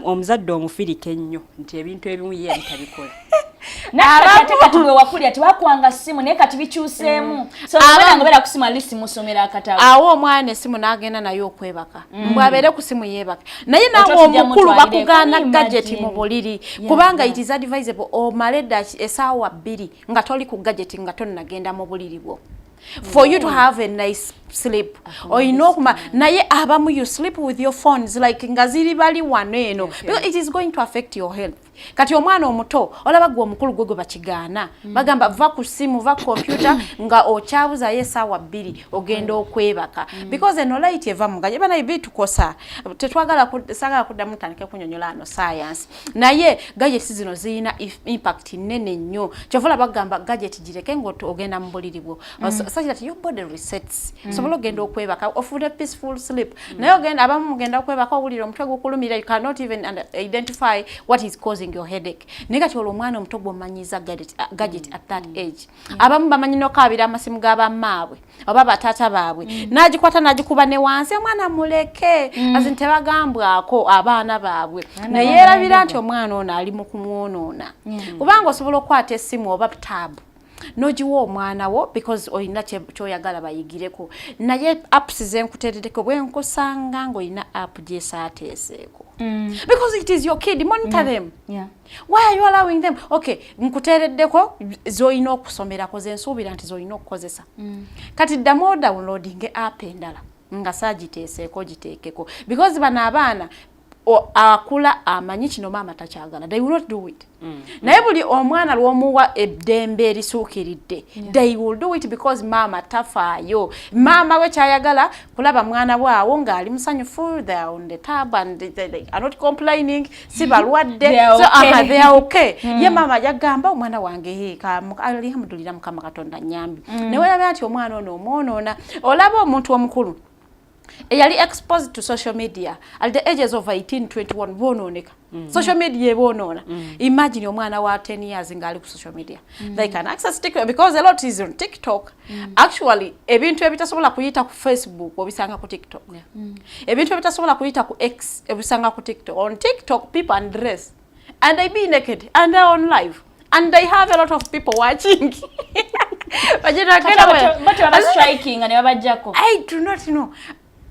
omuzadde omufirika ennyo nti ebintu ebimu ye yali tabikola. Ate kati bwe wakulira tewakwanga ssimu, naye kati bikyuseemu, so omwana nga obeera ku simu, at least musomera akatabo. Awo omwana esimu n'agenda naye okwebaka, mbw abeere ku simu yeebaka, naye naawe Otwo tujja omukulu mutwalireko. bakugaana Imagine. gadget mu buliri, kubanga it is advisable omale essaawa 2 nga toli ku gadget nga tonnagenda mu buliri bwo, for you to have a nice sleep. Olina okuma, naye abamu you sleep with your phones like nga ziri bali wano eno, because it is going to affect your health. Kati omwana omuto olaba gwe omukulu gwe gwe bakigaana, bagamba va ku simu, va ku computer nga okyabuzayo essaawa 2 ogenda okwebaka, because eno light eva mu gadget bana bitukosa. Tetwagala saagala kuddamu ntandike kunyonyola ano science, naye gadgets zino zirina impact nnene nnyo. Kyova olaba bagamba gadget gireke nga ogenda mu buliri bwo, such that your body resets, osobola ogenda okwebaka ofune peaceful sleep. Naye ogenda, abamu mugenda okwebaka owulira omutwe gukulumira, you cannot even identify what is causing your headache. Naye kati olwo omwana omuto gwomanyiza gadget at that age, abamu bamanyi nokaabira amasimu g'abammaabwe oba bataata baabwe, n'agikwata n'agikuba ne wansi. Omwana muleke, as in tebagambwako abaana baabwe, naye yeerabira nti omwana ono ali mu kumwonoona, kubanga osobola okukwata essimu oba tab n'ogiwa omwana wo because olina kyoyagala bayigireko, naye apps zenkuteerereko, bwenkusanga ng'olina app gyesaateeseeko, because it is your kid, monitor them. Why are you allowing them? Okay, nkuteereddeko z'olina okusomerako, zensuubira nti z'olina okukozesa. Kati ddamu odownloading app endala nga saagiteeseeko, giteekeko, because bano abaana akula amanyi kino maama takyagala, they will not do it. Naye buli omwana lw'omuwa eddembe erisuukiridde, they will do it, because maama tafaayo. Maama we kyayagala kulaba mwana bwawo ng'ali musanyufu, they are on the tab and they are not complaining, si balwadde. They are So, okay. aha, they are okay. Ye maama yagamba omwana wange, "Hey, alhamdulillah, Mukama Katonda nyambi." Naye weraba nti omwana ono omwonoona. Olaba omuntu omukulu eyali exposed to social media at the ages of 18, 21 bonooneka. Social media ebonoona. Imagine omwana wa 10 years ng'ali ku social media. They can access TikTok because a lot is on TikTok. Actually, ebintu ebitasobola kuyita ku Facebook obisanga ku TikTok. Ebintu ebitasobola kuyita ku X ebisanga ku TikTok. On TikTok, people undress and they be naked and they're on live and they have a lot of people watching. Bo tebaba striking ne babajjako? I do not know.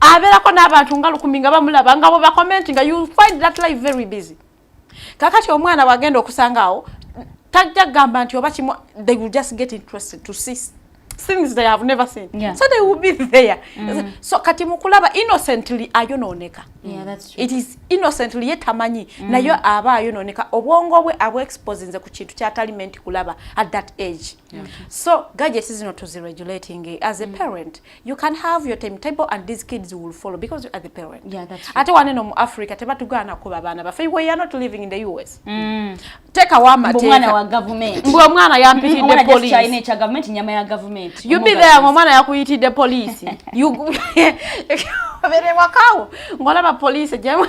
Abeerako n'abantu nga 1000 nga bamulaba, nga bwe bakomenti, nga you find that life very busy. Kakati omwana bwagenda okusanga awo, tajja kugamba nti oba kimu, they will just get interested to see things they have never seen. So they will be there. So kati mukulaba innocently ayonooneka. Yeah, that's true. It is innocently, ye tamanyi, naye aba ayonooneka obwongo bwe abwexposinze ku kintu kyatali meant kulaba at that age. So gadgets zino tuziregulating. As a parent, you can have your timetable and these kids will follow because you are the parent. Yeah, that's true. Ate waneno mu Africa tebatugaana kuba abaana baffe. We are not living in the US. Teekawo Mbu omwana wa amateeka. gavumenti. Mbu omwana yampitidde Omwana just police. kyalina ekya gavumenti, nyama ya gavumenti. You be there, ng'omwana yakuyitidde poliisi. Obeere wakawo ng'olaba poliisi ejjamu,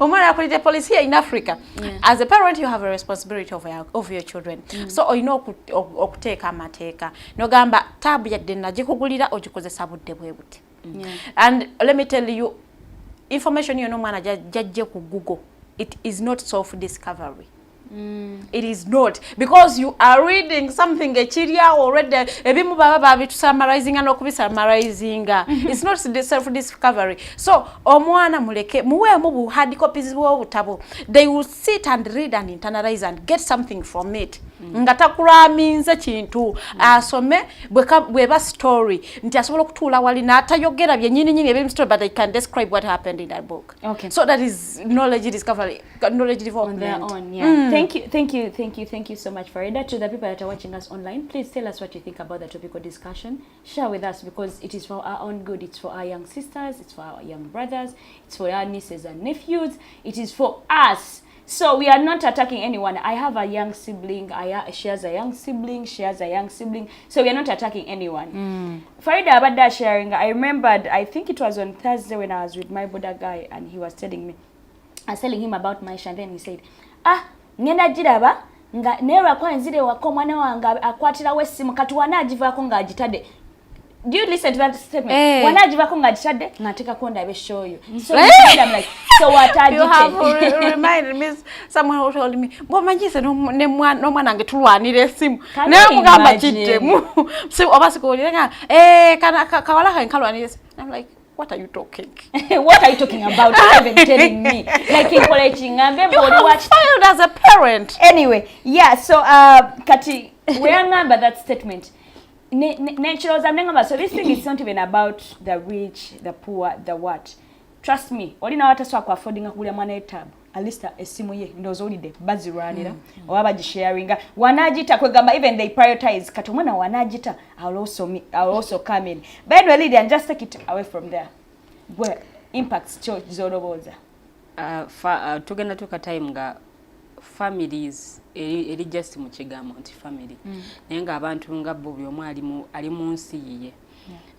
omwana yakuyitidde police. Here in Africa, as a parent, you have a responsibility of your children. So olina okuteeka amateeka nogamba tab yadde nagikugulira ogikozesa budde bwe buti. And let me tell you, information yonna omwana jajje ku Google, it is not self discovery. It is not, because you are reading something ekiri awo already. Ebimu baba babitusummarizinga n'okubisummarizinga. It's not the self discovery. So omwana muleke, muweemu bu hard copies bw'obutabo. They will sit and read and internalize and get something from it, nga takulwaminze kintu. Asome bweba story nti asobola okutuula wali n'atayogera byennyininyini ebiri mu story, but they can describe what happened in that book. So that is knowledge discovery, knowledge On development. Their own, yeah. Thank you, thank you, thank you, thank you so much, Farida. To the people that are watching us online, please tell us what you think about the topical discussion. Share with us, because it is for our own good. It's for our young sisters, it's for our young brothers, it's for our nieces and nephews, it is for us. So we are not attacking anyone. I have a young sibling. She has a young sibling. She has a young sibling. So we are not attacking anyone. Farida abadde sharing. I remembered, I think it was on Thursday when I was with my boda guy and he was telling me, I was telling him about Maisha, and then he said, "Ah, ngenda giraba nga naye lwakuba nzire waka omwana wange akwatirawo essimu kati wanaagivaako ng'agitadde." Do you listen to that statement? Eh. Wanaagivaako ng'agitadde ng'ateekako ndabe show you. So Eh. I'm like, so what? You have Agite. reminded me someone who told me, bw'omanyise n'omwana wange tulwanira essimu. Can Naye you mugamba imagine? kiddemu. Si oba sikuwulire nga eh kana kawala kange kalwanira essimu. I'm like, "What are you talking?" What are you talking about? You're even telling me. Like nkola ekingambe You bw'oli have watch. Failed as a parent. Anyway, yeah, so kati weyangamba that statement, nenkirowooza nengamba, so this thing is not even about the rich, the poor, the what. Trust me, oli nawe atasobola ku affordinga kugulira mwana we tab, at least essimu ye ndowooza owulidde bazirwanira oba bagisharinga wanaagita kwegamba even they prioritize. Kati omwana wanaagita, I'll also come in. But anyway, Lydia, just take it away from there. Gwe impacts kyo z'olowooza? Tugenda tuka time nga families eri just mu kigambo nti family, naye ng'abantu nga bo buli omu ali mu nsi yiye,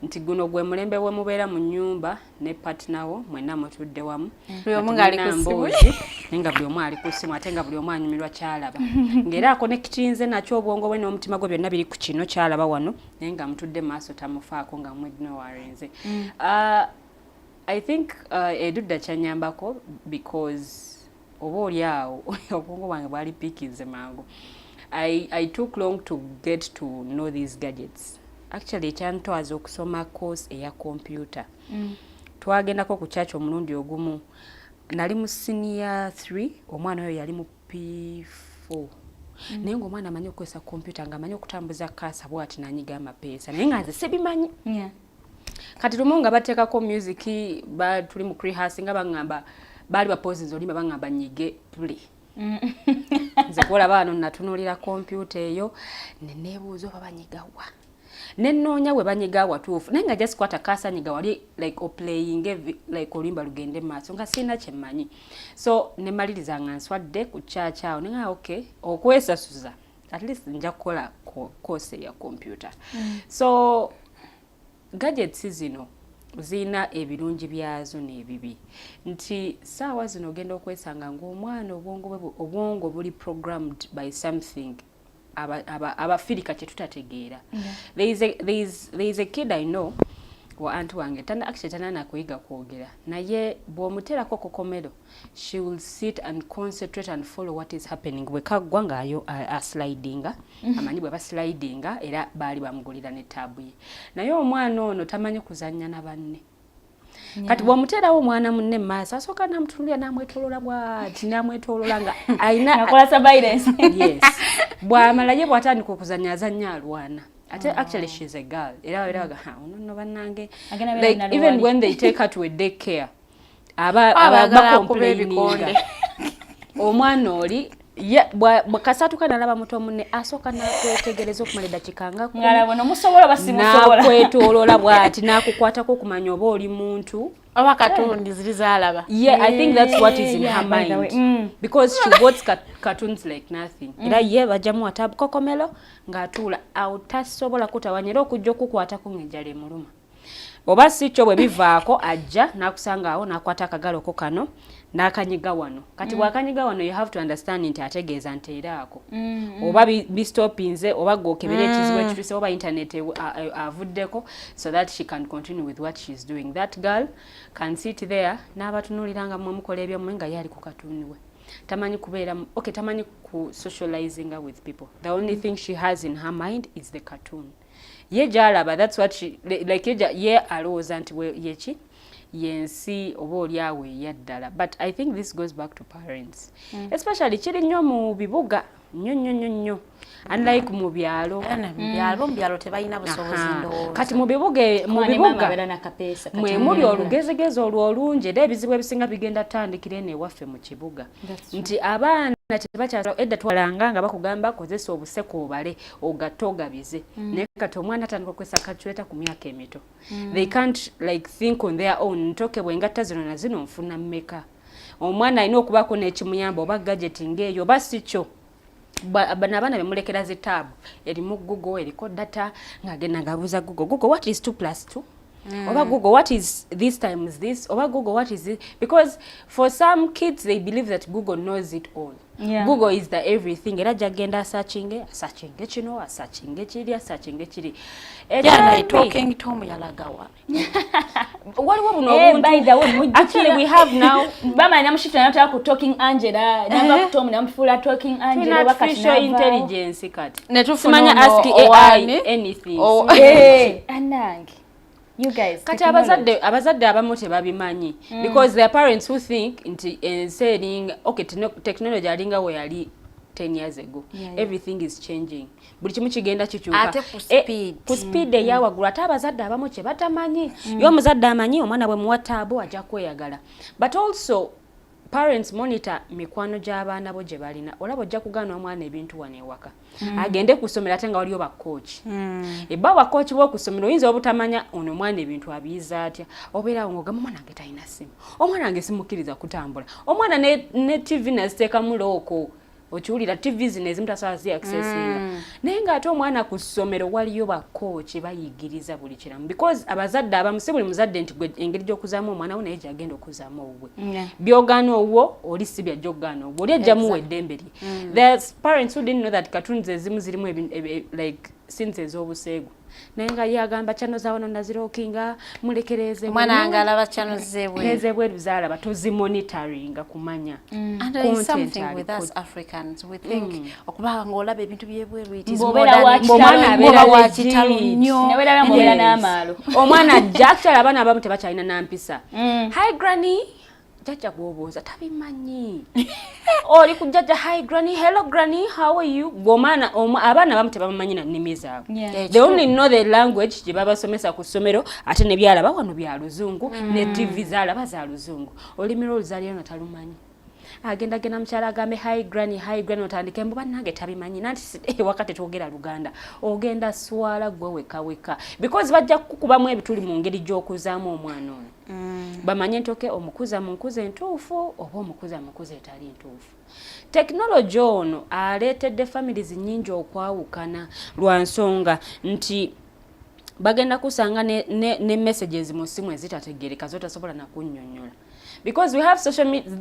nti guno gwe mulembe bwe mubeera mu nnyumba ne partner wo mwenna mutudde wamu, Buli omu nga ng'ali ku temulina ssimu. Mboozi, naye nga buli omu ali ku ssimu ate nga buli omu anyumirwa kyalaba ng'era akonekitinze nakyo obwongo bwe n'omutima gwe byonna biri ku kino kyalaba wano, naye nga mutudde mu maaso tamufaako nga mwignorinze. I think edudda kyanyambako because oba oli awo obwongo bwange bwali piikinze mangu. I took long to get to know these gadgets. Actually, ekyantwaza okusoma course eya computer, twagendako ku church omulundi ogumu, nali mu senior 3, omwana oyo yali mu P4, naye ng'omwana amanyi okukozesa computer, ng'amanyi okutambuza cursor bwati nanyiga amapeesa, naye nga nze sibimanyi. Kati lumu nga bateekako music ba, tuli mu rehearsing nga baŋŋamba baali bapozinze oluyimba, baŋŋamba nyige play. Nze kwolaba wano natunuulira kompyuta eyo ne neebuuza oba banyigawa, nenoonya we banyiga watuufu, naye nga just kwata cursor nyiga wali like oplaying like oluyimba lugende mu maaso nga sirina kyemmanyi. So nemaliriza nga nswadde ku church awo nenga okay, okwesasuza at least nja kukola course eya computer. So gadgets zino zirina ebirungi byazo n'ebibi, nti saawa zino ogenda okwesanga ng'omwana obwongo bwe obwongo buli programmed by something abafirika kye tutategeera. There is a kid I know wa anti wange tana, actually tanana kuyiga kwogera, naye bw'omuteerako Cocomelon, she will sit and concentrate and follow what is happening. Bwe kaggwa ng'ayo aslidinga, amanyi bwe baslidinga, era baali bamugulira ne tab ye, naye omwana ono tamanyi kuzannya na banne. Kati bw'omuteerawo omwana munne mu maaso, asooka n'amutunulira n'amwetoolola bw'ati n'amwetoolola nga alina Nakola surveillance. Yes, bw'amala ye bw'atandika okuzannya azannya alwana ate. Actually, she's a girl, era babeera baga, "Ha, ono nno bannange." Agenda beera Like nnaluwali. even when they take her to a daycare, aba Abaagala akuba bacomplaininga. ebikonde. Omwana oli kasatuka nalaba muto munne, asooka nakwetegereza okumala eddakiika nga 10. Ng'alaba omusobola oba simusobola. Nakwetoolola bw'ati nakukwatako okumanya oba oli muntu oba katundi ziri zaalaba. Yeah, I think that's what is in Yeah, her by the mind. way. Because she watches cartoons like nothing. Era ye bajjamu ata Cocomelon ng'atuula awo tasobola kutawanya, era okujja okukwatako ng'enjala emuluma. Oba si kyo bwe bivaako ajja n'akusanga awo n'akwata akagalo ko kano n'akanyiga wano. Kati bw'akanyiga wano, you have to understand nti ategeeza nti era ako. Oba bistopinze oba gw'okebera ekizibu ekituuse oba internet avuddeko so that she can continue with what she's doing. That girl can sit there n'abatunuulira nga mmwe mukola ebyammwe nga ye ali ku katuuni we. Tamanyi kubeera, okay, tamanyi ku socializinga with people. The only thing she has in her mind is the cartoon ye gyalaba. That's what she like. Ye alowooza nti yeki yensi oba oli awo eyaddala. But I think this goes back to parents, especially kiri nnyo mu bibuga, nnyo nnyo nnyo nnyo, unlike mu byalo. Mu byalo tebalina busobozi. Ndowooza kati mu bibuga mwe muli olugezigezi olwo olungi, era ebizibu ebisinga bigenda tandikira eno ewaffe mu kibuga, nti abaana tebakyala. Edda twalanga nga bakugamba kozesa obuseko obale ogatte ogabize, naye kati omwana atandika okukozesa calculator ku myaka emito. They can't like think on their own ntoke bwengatta zino na zino nfuna mmeka. Omwana alina okubaako n'ekimuyamba, oba gadget ng'eyo oba si kyo. Bano abaana bemulekera zi tab erimu Google, eriko data, ng'agenda ng'abuuza Google, "Google, what is 2 plus 2?" Oba, "Google, what is this times this?" Oba, "Google, what is this?" Because for some kids, they believe that Google knows it all. Google is the everything. Era jagenda asearchinge, asearchinge kino, asearchinge kiri, asearchinge kiri. Talking Tom yalagawa? Waliwo buno obuntu. By the way, actually we have now bama namushifta nataka ku Talking Angela, nava ku Tom namufuula Talking Angela. Artificial intelligence kati. Simanya ask AI anything. Oh. Eh, anange. You guys, kati abazadde abamu tebabimanyi, because there are parents who think nti ensi eringa, okay, technology alinga we yali 10 years ago. Everything is changing, buli kimu kigenda kikyuka. Ate ku speed. Ku speed eyawaggulu. Ate abazadde abamu kye batamanyi, ye omuzadde amanyi omwana bwe muwa tab ajja kweyagala. But also parents, monitor mikwano gy'abaana bo gye balina. Olaba ojja kugaana omwana ebintu wano ewaka, agende ku ssomero ate nga waliyo bakooki, ebba bakooki b'oku ssomero. Oyinza obutamanya ono omwana ebintu abiyiza atya. Obeerawo ng'ogamba omwana wange talina ssimu, omwana wange simukkiriza kutambula, omwana ne TV naziteekamu lock. Okiwulira, TV zino ezimu tasobola zi accessinga, naye ng'ate omwana ku ssomero waliyo bakooki bayigiriza buli kiramu. Because abazadde abamu, si buli muzadde nti gwe engeri gy'okuzaamu omwana wo naye gyagenda okuzaamu owuwe. Byogaana owwo oli si byajja okugaana owwo, oli ajja muwa eddembe lye. There's parents who didn't know that cartoons ezimu zirimu like scenes ez'obuseegu, naye nga ye agamba channel za wano nazilockinga, mulekereze. Omwana wange alaba channel zebweru. Ezebweru zalaba tozimonitoringa kumanya. And there is something with us Africans, we think okuba ng'olaba ebintu byebweru it is Ng'obeera wa modern. kitalo. Ng'oba wa kitalo nnyo. Neweeraba ng'obeera n'amaalo. Omwana ajja, actually abaana abamu tebakyalina nampisa. "Hi granny," jjajja gw'obuuza tabimanyi. Oli ku jjajja, "Hi granny," "Hello granny, how are you?" Gw'omwana abaana abamu tebamanyi na nnimi zaabwe. They only know the language gye babasomesa ku ssomero, ate ne byalaba wano bya luzungu, ne TV zaalaba za luzungu. Olulimi lw'oluzaaliro nga talumanyi. Agenda genda mukyala agambe, "Hi granny, hi granny," otandike mbu bannange tabimanyi nanti ewaka tetwogera Luganda. Ogenda swala gwe weka weka, because bajja kukubamu ebituli mu ngeri gy'okuzaamu omwana ono, bamanye nti okay, omukuza mu nkuza entuufu oba omukuza mu nkuza etali ntuufu. Tekinologi ono aleetedde families nnyingi okwawukana lwa nsonga nti bagenda kusanga ne messages mu ssimu ezitategeereka zotasobola nakunnyonnyola, because we have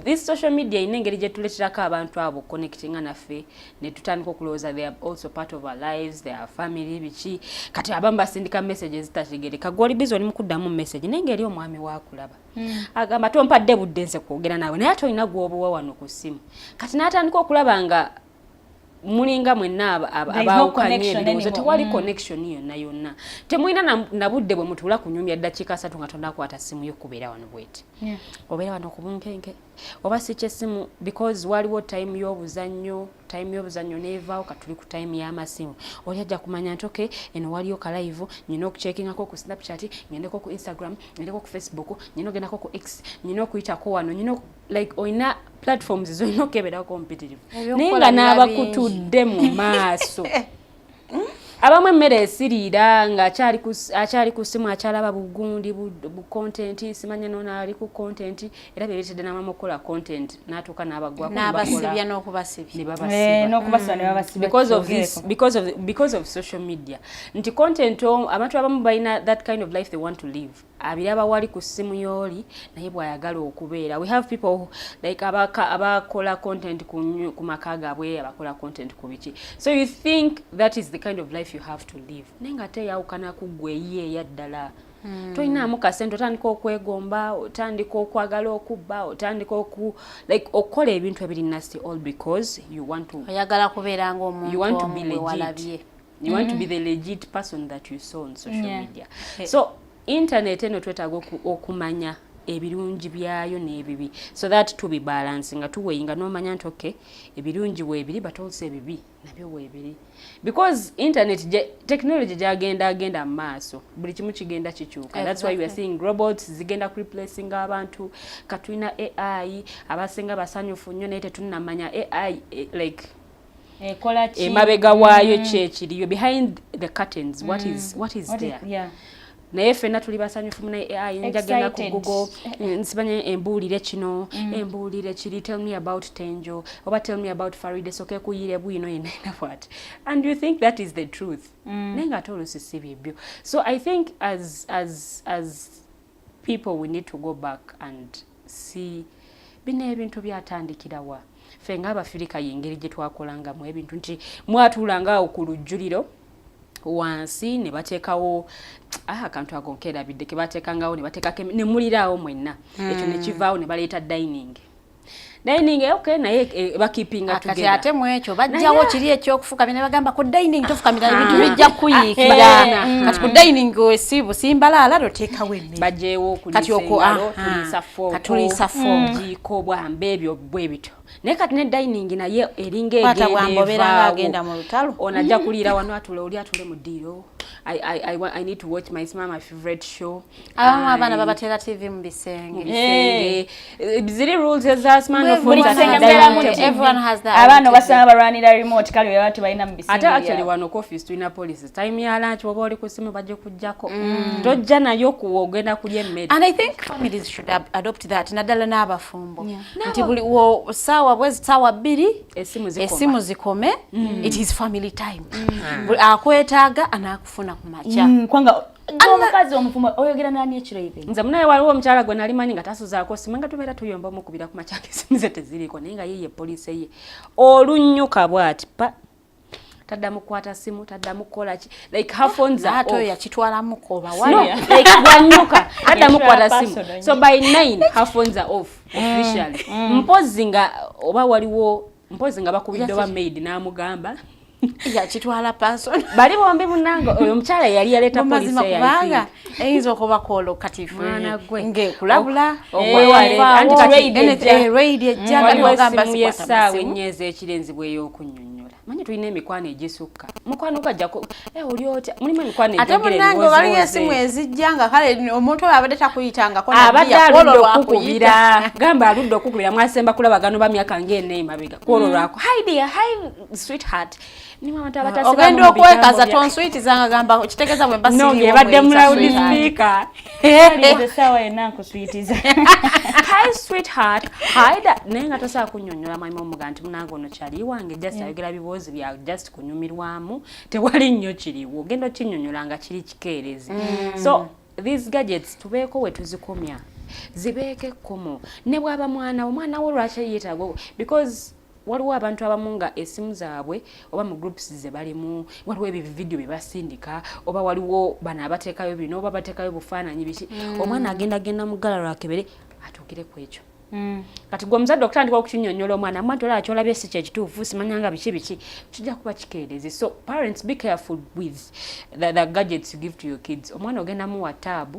this social media ina engeri gye tuleeterako abantu abo connectinga naffe ne tutandika okulowooza they are also part of our lives, they are family, biki. Kati abamu basindika messages zitategeereka, gwe oli busy oli mu kuddamu message, naye ng'eri omwami waakulaba agamba tompadde budde nze kwogera naawe, naye ate olina gw'obuwa wano ku ssimu. Kati n'atandika okulaba nga mulinga mwenna abaawukanye ebirowoozo, tewali connection yonna yonna, temulina na budde bwe mutuula kunyumya ddakiika 3 nga tonakwata ssimu yo kubeera wano bweti, obeera wano ku bunkenke oba si kyessimu, because waliwo time y'obuzannyo, time y'obuzannyo neevaawo, katuli ku time y'amasimu. Oli ajja kumanya nti okay, eno waliyo ka live, nyina okucheckingako ku Snapchat, ngendeko ku Instagram, ngendeko ku Facebook, nyina ogendako ku X, nyina okuyitako wano, nyina like olina platforms zolina okukeberako mpitirivu, naye nga n'abakutudde mu maaso abamu emmere esiriira nga akyali ku ssimu, akyalaba bugundi bu content, simanya nono ali ku content, era byeretedde n'abamu okukola content n'atuuka n'abagwako. N'abasibya n'okubasibya. Ne babasiba because of this, because of social media, nti content abantu abamu balina that kind of life they want to live, abiraba wali ku ssimu y'oli naye bw'ayagala okubeera. We have people like abakola content ku maka gaabwe, abakola content ku biki, so you think that is the kind of life you have to live, naye nga ate eyawukana ku ggwe eyiye eya ddala. Tolinaamu kasente, otandika okwegomba, otandika okwagala okubba, otandika oku like okukola ebintu ebiri nasty, all because you want to Oyagala kubeera ng'omuntu you want to be omu gwe walabye. Legit. You want to be the legit person that you saw on social media. So internet eno twetaaga okumanya ebirungi byayo n'ebibi so that tubi balance, nga tuweighinga n'omanya nti okay, ebirungi weebiri, but also ebibi nabyo weebiri, because internet technology gyagenda agenda mu maaso, buli kimu kigenda kikyuka. That's why we are seeing robots zigenda kureplacing abantu. Katulina AI, abasinga basanyufu nnyo, naye tetunnamanya AI like Ekola ki? Emabega waayo ki ekiriyo, behind the curtains, what is What is- there. Naye ffenna tuli basanyufu muna AI, njagenda ku Excited. Google, nsibanye embuulire kino, embuulire kiri, tell me about Tenjo oba tell me about Faride, soke kuyire bwino yenna what, and you think that is the truth, naye nga ate oluusi si byebyo. So I think as people we need to go back and see bino ebintu byatandikirawa. Ffe ng'Abafirika yengeri gye twakolangamu ebintu nti mwatuulanga awo ku lujjuliro wansi ne bateekawo akantu ako nkerabidde ke bateekangawo ne bateekako ne muliraawo mwenna. Ekyo ne kivaawo ne baleeta dining. Dining, okay, naye bakeepinga Kati together. Ate mu ekyo bajjawo kiri ekyokufukamira ne bagamba ku dining tofukamira, ebintu bijja kuyiikira. Kati ku dining osibu simbalaala toteekawo emmere. Bajeewo Kati okuliisa engalo, tuliisa fork, kati tuliisa fork. Jiiko, bwamba, ebyo bwe bityo. Naye kati ne dining naye eringa Kwata egenda bwamba obeera evaawo. Ng'agenda mu lutalo. Ono ajja kuliira wano, atule oli atule mu ddiiro. I need to watch my favorite show. Abamu abaana babateera TV mu bisenge. Bisenge. Ziri rules eza smartphones Buli and kisenge dining mbeeramu table. TV. Everyone has their Abaana own. obasanga balwanira remote, kale bwe baba tebalina mu bisenge Ate actually byabwe. wano ku office tulina policies. Time ya lunch woba oli ku simu bajja kujjako, tojja nayo kuwa ogenda kulya emmere. And I think families should adopt that, naddala n'abafumbo, nti buli wo saawa bwezi saawa 2 Esimu zikoma. Esimu zikome. It is family time. Buli akwetaaga anaakufuna ku makya. Kubanga omukazi omufumbo oyogera nani ekiro even? Nze munaye waliwo omukyala gwe nali manyi nga tasuzaako simu, nga tubeera tuyomba, omukubira ku makya esimu ze teziriiko, naye nga yiye poliisi ye olunnyuka bw'ati pa taddamu kukwata simu, taddamu kukola ki, like her phones are Ate oyo off. yakitwalamuko oba No, wali like bwanyuka taddamu kukwata simu. Personal. So by 9 her phones are off officially, mpozi nga oba waliwo, mpozi nga bakubidde oba maid n'amugamba. Yakitwala personal. Bali bombi munange oyo omukyala yali yaleeta Mumazima, poliisi eyo, I kubanga think. eyinza okuba kwolwo kati Mwana gwe. ng'ekulabula. Okwewala, anti kati raid ejja. Waliwo Ogamba essimu sikwata y'essaawa masimu. 4 ez'ekirenzi bwey'okunnyonnyola. Manyi tulina emikwano egisukka, mukwano gwajjako oli otya, mulimu emikwano Ate egyogera munnange waliyo ebiwooziwoozi. esimu ezijja nga kale omuntu oyo abadde takuyitangako, Abadde nabbi kwolwo aludde lwakuyita. okukubira, gamba aludde okukubira, mwasemba kulabagano ba myaka ng'ena emabega, kwolwo lwako, "Hi dear, hi sweetheart." Nimu abantu abatasibamu Ogenda mu bigambo okwekaza, "Tonswitizanga," gamba kitegeeza bwe mba No, siriiwo ng'ebadde mu mweyita loud sweetheart. speaker. Nze essaawa yonna nkuswitiza. "Hi sweetheart, hi da," naye nga tosobola kunnyonnyola mwami omuga nti munange ono kyali wange, just ayogera biboozi bya just kunyumirwamu, tewali nnyo kiriwo. Ogenda okinnyonnyola nga kiri kikeerezi. So these gadgets tubeeko we tuzikomya, zibeeko ekkomo. Ne bw'aba mwana wo, mwana wo lwaki yeetaaga? Because waliwo abantu abamu nga esimu zaabwe oba mu groups ze balimu waliwo ebyo vidiyo bye basindika, oba waliwo bano abateekayo bino, oba bateekayo bufaananyi biki. Omwana agenda genda mu ggala lwakebere atuukire ku ekyo. Kati gwe omuzadde okutandika okukinyonnyola omwana mwa nti olaba kyolabye si kyekituufu, simanyanga biki biki, kijja kuba kikeerezi. So parents, be careful with the gadgets you give to your kids. Omwana ogenda muwa tab,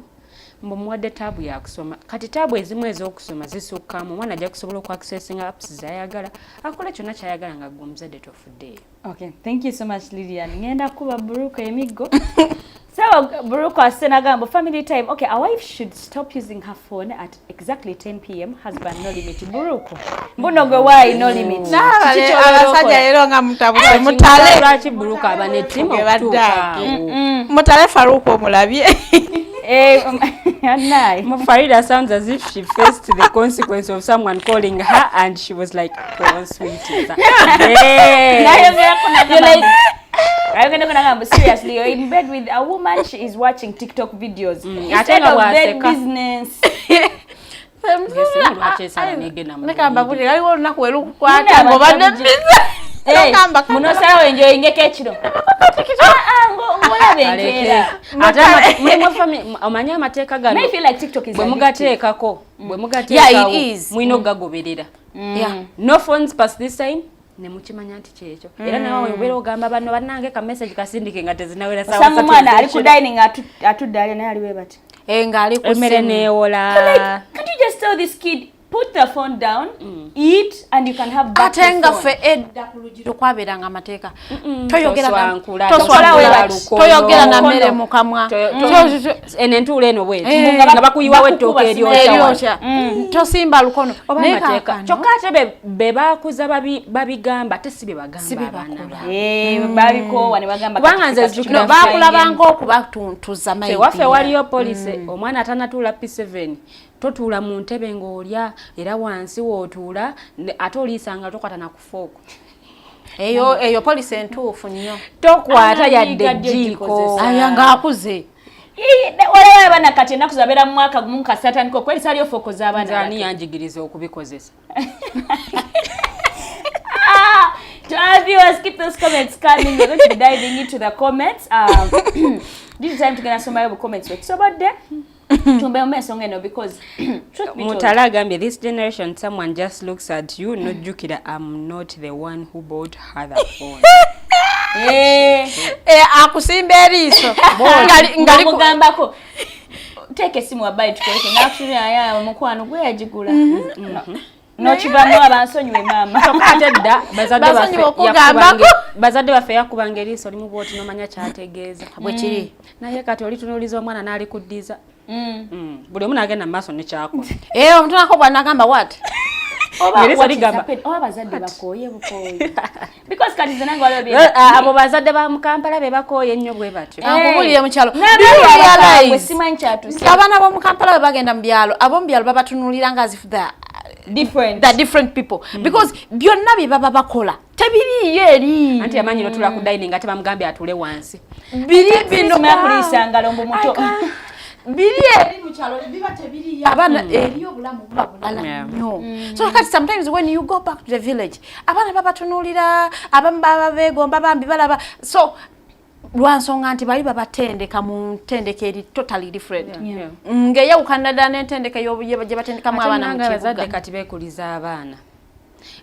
mbu muwadde tab yakusoma. Kati tab ezimu ez'okusoma zisukkamu, omwana ajja kusobola okuaccessinga apps zayagala, akole kyonna kyayagala nga gwe omuzadde tofuddeeyo. Okay, thank you so much, Lilian. Ngenda kuba Buruka emiggo. So Buruka asenagamba family time. Okay, a wife should stop using her phone at exactly 10 p.m. Husband no limit. Buruko. Mbuno gwe why no limit? N'abale- Kiki ky'obeera abasajja okola? leero nga mutabuse mutale. Lwaki Buruka aba nettima Ge okutuuka baddaake. awo? Mutale Faruku omulabye. Anai. Farida sounds as if she faced the consequence of someone calling her and she was like, "Oh, sweetie." Yes. You're like, ayogera nagamba seriously, you're in bed with a woman, she is watching TikTok videos instead Ate nga of bed bw'aseka. business. Ng'essimu lwaki esala negenda mu Leka mbabulire, waliwo olunaku we Muna lukukwata ng'obadde abantu busy. Hey, Togamba munosalawo enjoyingeko ekiro. Ng'olaba enkeera. Ate mulimu omanyi amateeka gano I feel like TikTok is bwe addictive. mugateekako, bwe Yeah, mugateekawo, it is. mulina okugagoberera. No phones past this time, ne mukimanya nti kyekyo. Era nawe obeera ogamba banno, bannange, ka message kasindike nga tezinawera ssaawa Osanga 3 omwana ali ku ez'ekiro. dining, atudde alya, naye ali bwe bati. Eh, ng'ali ku Emmere ssimu. neewola. Like, can't you just tell this kid, put the phone down, eat, and you can have back Ate the nga phone? ffe edda ku lugiro kwabeeranga amateeka, toyogera Toswankula, toswankula, lukono. toyogera na mmere mu kamwa. Eno entuula eno bweti Eh. nga bakuyiwawo ettooke eryokya wano. Eryokya, tosimba lukono. Oba Naye amateeka kaakano, kyokka ate be bakuza babigamba, ate si bye bagamba Si bye abaana bakola. baabwe. Eh, babikoowa ne bagamba Kubanga kati nze kati nzijukira no, bakulabanga okubatuntuza. Ffe waffe waliyo policy, omwana atanatuula P7 totuula mu ntebe ng'olya, era wansi wootuula, ate oliisanga tokwata na ku fork. Eyo policy entuufu nnyo. Tokwata Ah, yadde yiga ddi ejjiiko. ogikozesa? Aya, ng'akuze. Waliwo abaana kati ennaku zabeera mu mwaka gumu kasatandika okwerisa aliyo fork z'abaana Nze ani abato. yanjigiriza okubikozesa? Ah, to our viewers, keep those comments coming. We're going to be diving into the comments. This time tugenda somayo bu comments wetusobodde tumbemu ensonga eno, because truth be told, Mutala agambye, "This generation, someone just looks at you nojjukira I'm not the one who bought her the phone." Eh, Eh, akusimba eriiso Ng'omugambako teeka essimu wabbali tukoleke, nakusulaya mukwano gwe yagigula. Nokivamu, abansonyiwe maama. Kyokka ate dda bazadde Basonyiwe baffe okugambako. Bazadde baffe yakubanga eriiso limu bwoti nomanya kyategeeza. Bwe kiri. Naye kati olitunuuliza omwana n'alikuddiza. Buli omu n'agenda mu maaso nekyakola. Eh, omuntu nako bwanagamba what? Oba Eriiso what is ligamba, happening? Oba abazadde bakooye bukooye, because kati nze nange waliwo Eh, abo bazadde ba mu Kampala be bakooye ennyo bwe batyo. Ankubulire, mu kyalo N'abaana Do you abakambwe, realize simanyi kyatuuse. abaana b'omu Kampala bwe bagenda mu byalo, ab'omu byalo babatunuulira nga as if different. the different people, because byonna bye baba bakola tebiriiyo eri. Anti yamanyi notula ku dining ate bamugambye atuule wansi. Biri bino Simanya kuliisa ngalo mbu muto. Biri eri mu kyalo biba tebiriyo, abaana eri obulamu buba bulala nnyo. So kati sometimes when you go back to the village, abaana babatunuulira, abamu baba beegomba bambi balaba, so lwansonga nti bali babatendeka mu ntendeka eri totally different, ng'eyawukana ddala n'entendeka gye batendekamu Ate abaana mu nange abazadde kibuga. Kati beekuliza abaana,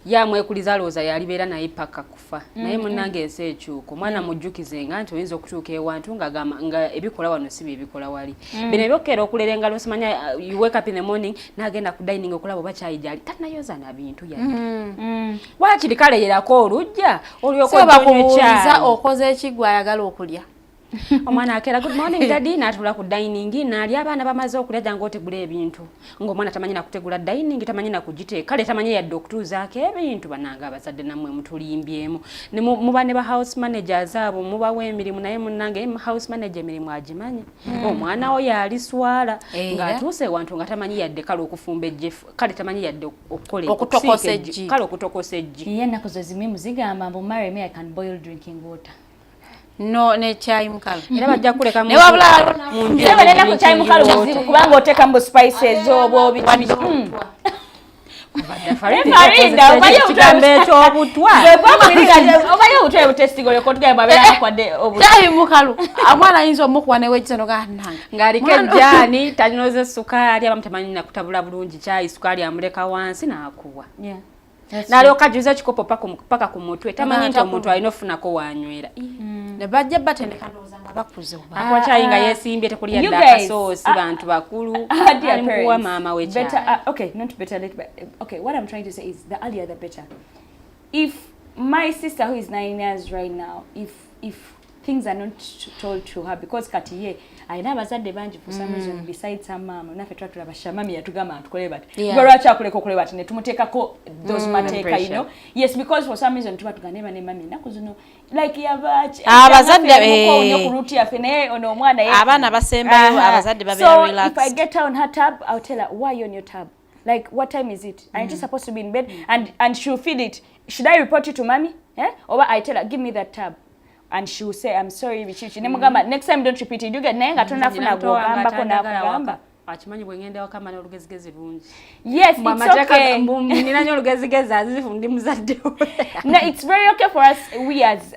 yamwekuliza alowooza yalibeera naye paka kufa, naye munnange ensi ekyuka. Omwana mujjukizenga nti oyinza okutuuka ewantu ng'agamba nga ebikola wano si byebikola wali. Bino ebyokukeera okulera engalo, simanya, you wake up in the morning n'agenda ku dining okulaba oba kyayi gyali tanayoza na bintu yadde, waakiri kale yerako olujja olyoka Si ojja onywe bakubuuliza kyayi. okoze ekigwa ayagala okulya. Omwana akeera, "Good morning, daddy," n'atuula ku dining n'alya. Abaana bamaze okulya, jangu otegula ebintu, ng'omwana tamanyi nakutegula dining, tamanyi nakugiteeka, kale tamanyi yadde okutuuzaako ebintu. Bannange abazadde nammwe mutulimbyemu. Ne muba ne ba house managers abo mubawa emirimu, naye munnange house manager emirimu agimanyi, omwana wo yaliswala Era. ng'atuuse ewantu nga tamanyi yadde kale okufumba eggi, kale tamanyi yadde okukola Okutokosa okusiika eggi, eggi. Kale okutokosa eggi. Ye ennaku zo zimu zigamba mbu, "Marry me, I can boil drinking water." No nekyayi mukalu. Era bajja kuleka Ne wabula mu nju Era n'ennaku kyayi mukalu water. buzibu kubanga oteekamu bu spices obwo biki biki. Farinda, omanyi ekigambo ekyobutwa. Omanyi obutwa butestinga olyoka otugamba bwabeera akwadde obutwa. Kyayi mukalu omwana ayinza omukuwa newekisa nogaa nange. Ng'aliko ejjaani talinoze sukaali, abamu tamanyi nakutabula bulungi kyayi, sukaali amuleka wansi n'akuwa, n'alyoka ajuza ekikopo paka ku mutwe, tamanyi nti omuntu alina ofufunako wanywera. Ne bajja batendeka ndowooza nga bakuze oba Akuwa kyayi nga yeesimbye, tekuli yadde akasoosi, bantu bakulu, ali mukuwa maama we kyayi. Okay, not better late, but okay, what I'm trying to say is the earlier the better. If my sister who is 9 years right now, if things are not told to her, because kati ye alina abazadde bangi for some reason besides her mama, naffe tuba tulaba shamami yatugamba tukole bati, gwe lwaki akuleka okole bati, ne tumuteekako those mateeka, you know? Yes, because for some reason tuba tugamba ne mami ennaku zino like yabaki Abazadde, nnyo ku route yaffe, naye ono omwana ye Abaana basembayo, abazadde babeera So if I relaxed. get her on her tab, I'll tell her, "Why you on your tab? Like, what time is it? Aren't you supposed to be in bed?" And she'll feel it. "Should I report you to mommy?" Eh? Or I tell her, "Give me that tab." And she will say, "I'm sorry," biki biki. Nemugamba, "Next time don't repeat it." You get naye nga tonafuna gw'ogambako n'akugamba. Akimanyi bwe ngenda waka mala olugezigezi lungi. Yes, it's okay. Nina nnyo olugezigezi azifu ndi muzadde we. No, it's very okay for us, we as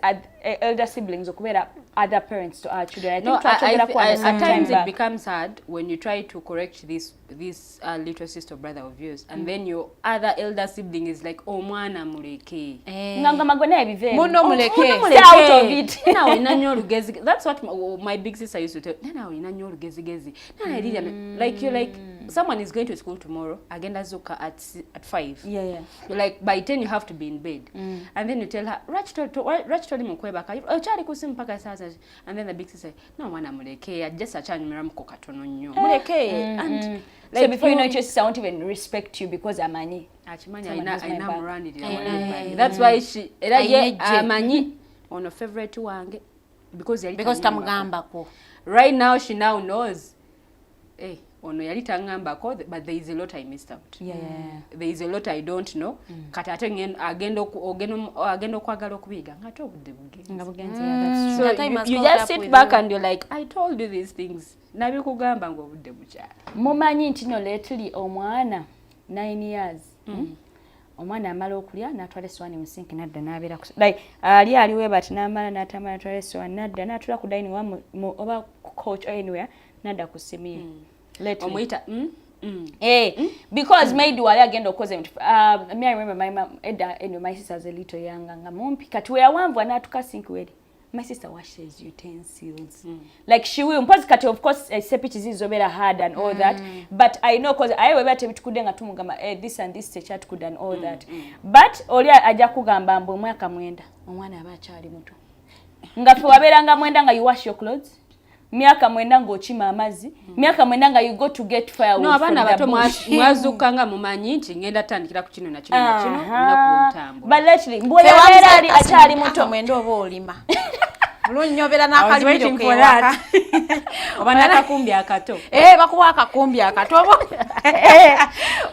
elder siblings okubeera other parents to our children. I think No, twakyogerako wano at some time times it back. Becomes hard when you try to correct this little sister or brother of yours, and then your other elder sibling is like, "Omwana muleke." Nga ngamba gwe naye biveemu. Munno muleke. Stay out of it. Nina olina nnyo olugezi. That's what my big sister used to tell. Nina olina nnyo olugezigezi. Nina erira. Like, you're like, someone is going to school tomorrow, agenda zuka at 5. You're like, by 10 you have to be in bed. And then you tell her, "Lwaki toli mu kwebaka? Okyali ku simu paka saa sita." And then the big sister, "No, mwana muleke, just akyanyumiramuko katono nnyo. Muleke." And So before you know it, your sister won't even respect you because amanyi. Akimanyi. Someone Alina has my alina back. amulwanirira wali ebbali. That's why she era Alina ye ejje. Amanyi ono favorite wange because yali Because taŋŋambako. tamugambako. Right now she now knows, eh, ono yali taŋŋambako, but there is a lot I missed out. There is a lot I don't know. Kati ate agenda okwagala okubiyiga ng'ate obudde bugenze. Nga bugenze, yeah, that's true. So The time has you caught just up sit with back you. And you're like, "I told you these things, nabikugamba ng'obudde bukyali." Mumanyi nti no lately omwana 9 years, Omwana amala okulya n'atwala essowaani mu sink, nadda n'abeera like ali aliwe bati, n'amala n'atambula n'atwala essowaani, nadda n'atula ku dining oba oba ku couch or anywhere, nadda ku simu ye. Lately. Omuyita, Eh, because maid wali agenda okukoza ebintu. Me, I remember my mom, edda, anyway, my sister was a little younger, nga mumpi. Kati we yawanvu n'atuka sink weri. My sister washes utensils. Like, she will. Mpozi kati of course sepiki zizobeera hard and all that. But I know, cause aye weba tebitukudde nga tumugamba, eh, this and this tekyatukudde and all that. But oli ajja kugamba mbu omwaka 9, omwana aba akyali muto. Nga ffe wabeeranga 9 nga you wash your clothes. Myaka 9 ng'okima amazzi. Myaka 9 nga you go to get firewood No, abaana from the abato bush. Mwazuuka nga mumanyi nti ngenda tandikira ku kino na kino na kino olunaku lw'olutambula. But literally, mbwe yabeera ali akyali muto. 9 oba olima bulungi nnyo, obeera I was n'akalimiro waiting for kewaka. that. Oba n'akakumbi akato. Eh, bakuwa akakumbi akato,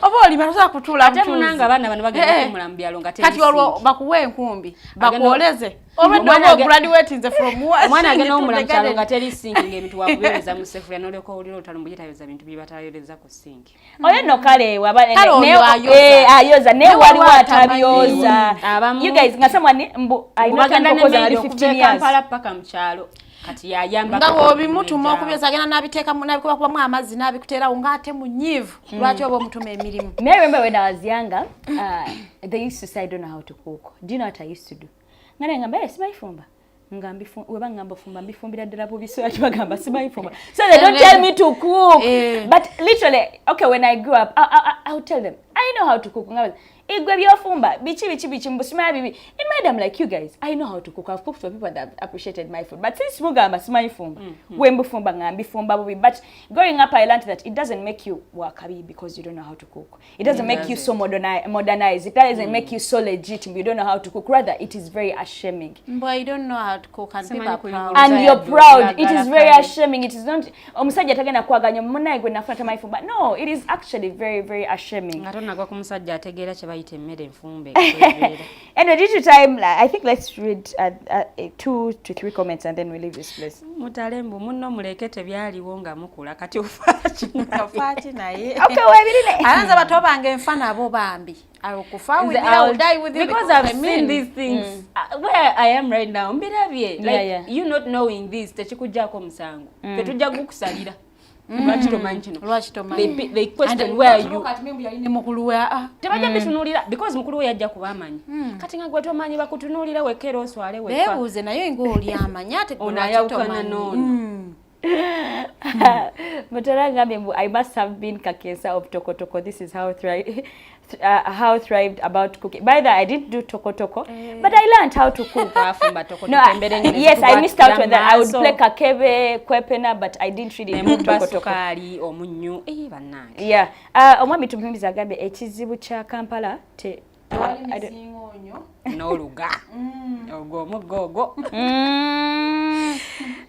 oba olima, tosobola kutuula Ate butuuzi. munanga abaana bano bagenda Eh, okuwummula mu byalo nga kati olwo teri. Bakuwa enkumbi bakwoleze obadde Omwana oba ograduatinze from Omwana agenda owummula mu kyalo nga teri sinki, ng'ebintu wakubyoleza mu sefuliya, n'olyoka owulira olutalo mbu yetayoza bintu bye batayoleza ku sinki. Oyo nno kale waba Kale oyo ayoza. Eh, ayoza naye Naye waliwo waliwo atabyoza. Abamu- You guys, nga someone mbu alina Bagenda otandika okwoza ne ali maid okuva 15 e years. Kampala paka mu kyalo, kati yayamba. Nga bw'obimutuma okubyoza, agenda n'abiteekamu n'abikubakubamu amazzi n'abikuteerawo ng'ate munyiivu. Lwaki oba omutuma emirimu? Me, I remember when I was younger, they used to say I don't know how to cook. Do you know what I used to do? Nga naye ngamba, "Eh, simanyi fumba." Nga weba ngamba fumba, mbifumbira ddala bubi, so lwaki bagamba simanyi fumba? So they don't tell me to cook. Eh. But literally, okay, when I grew up, I would tell them, "I know how to cook." Nga igwe byofumba biki biki biki, mbu simanyi bibi. In my head, I'm like, "You guys, I know how to cook. I've cooked for people that have appreciated my food. But since mugamba simanyi fumba, we mbufumba nga mbifumba bubi." But growing up, I learned that it doesn't make you wakabi because you don't know how to cook. It doesn't make you so modernized. It doesn't make you so legit. You don't know how to cook. Rather, it is very ashaming. Mbu I don't know how to cook and people are proud. And you're proud. It is very ashaming. It is not omusajja tagenda kwaganya munaye gwe nafuna tamanyi fumba. No, it is actually very, very ashaming. Nga tonagwa ku musajja ategeera kye bayita emmere enfumbe. Anyway, due to time, I think let's read two to three comments and then we leave this place. Mutale mbu munno muleke, tebyaliwo nga mukula, kati ofaaki? Ofaaki naye? Okay, webirine. Alanza bato bange enfa nabo bambi okufa with you, I will die with you. Because I've I seen mean, these things where I am right now, mbirabye, like, you not knowing this tekikuggyako omusango. Tetujja gukusalira lwaki tomanyi kino. Lwaki tomanyi? They question where you Kati mbu yali ne mukulu we, ah. Tebajja bitunuulira because mukulu we yajja kuba amanyi. Kati nga gwe tomanyi, bakutunuulira wekka era oswale wekka. Beebuuze naye ng'oli amanyi ate gwe Ono lwaki ayawukana tomanyi? N'ono. Mutala ngambye mbu I must have been kakensa of tokotoko. This is how thrived about cooking. By the way, I didn't do tokotoko, but I learned how to cook. Twafumba tokotoko. No, Embere nyine yes, I missed out on that. I would zikukwatira play kakebe, kwepena, but I didn't really do nemubba tokotoko. Sukaali, omunnyu, eh, bannange. Yeah. Omwami Tumuhimbiza agambye ekizibu kya Kampala te Tewali I don't- misingoonyo. N'oluga ogwo omuggo ogwo.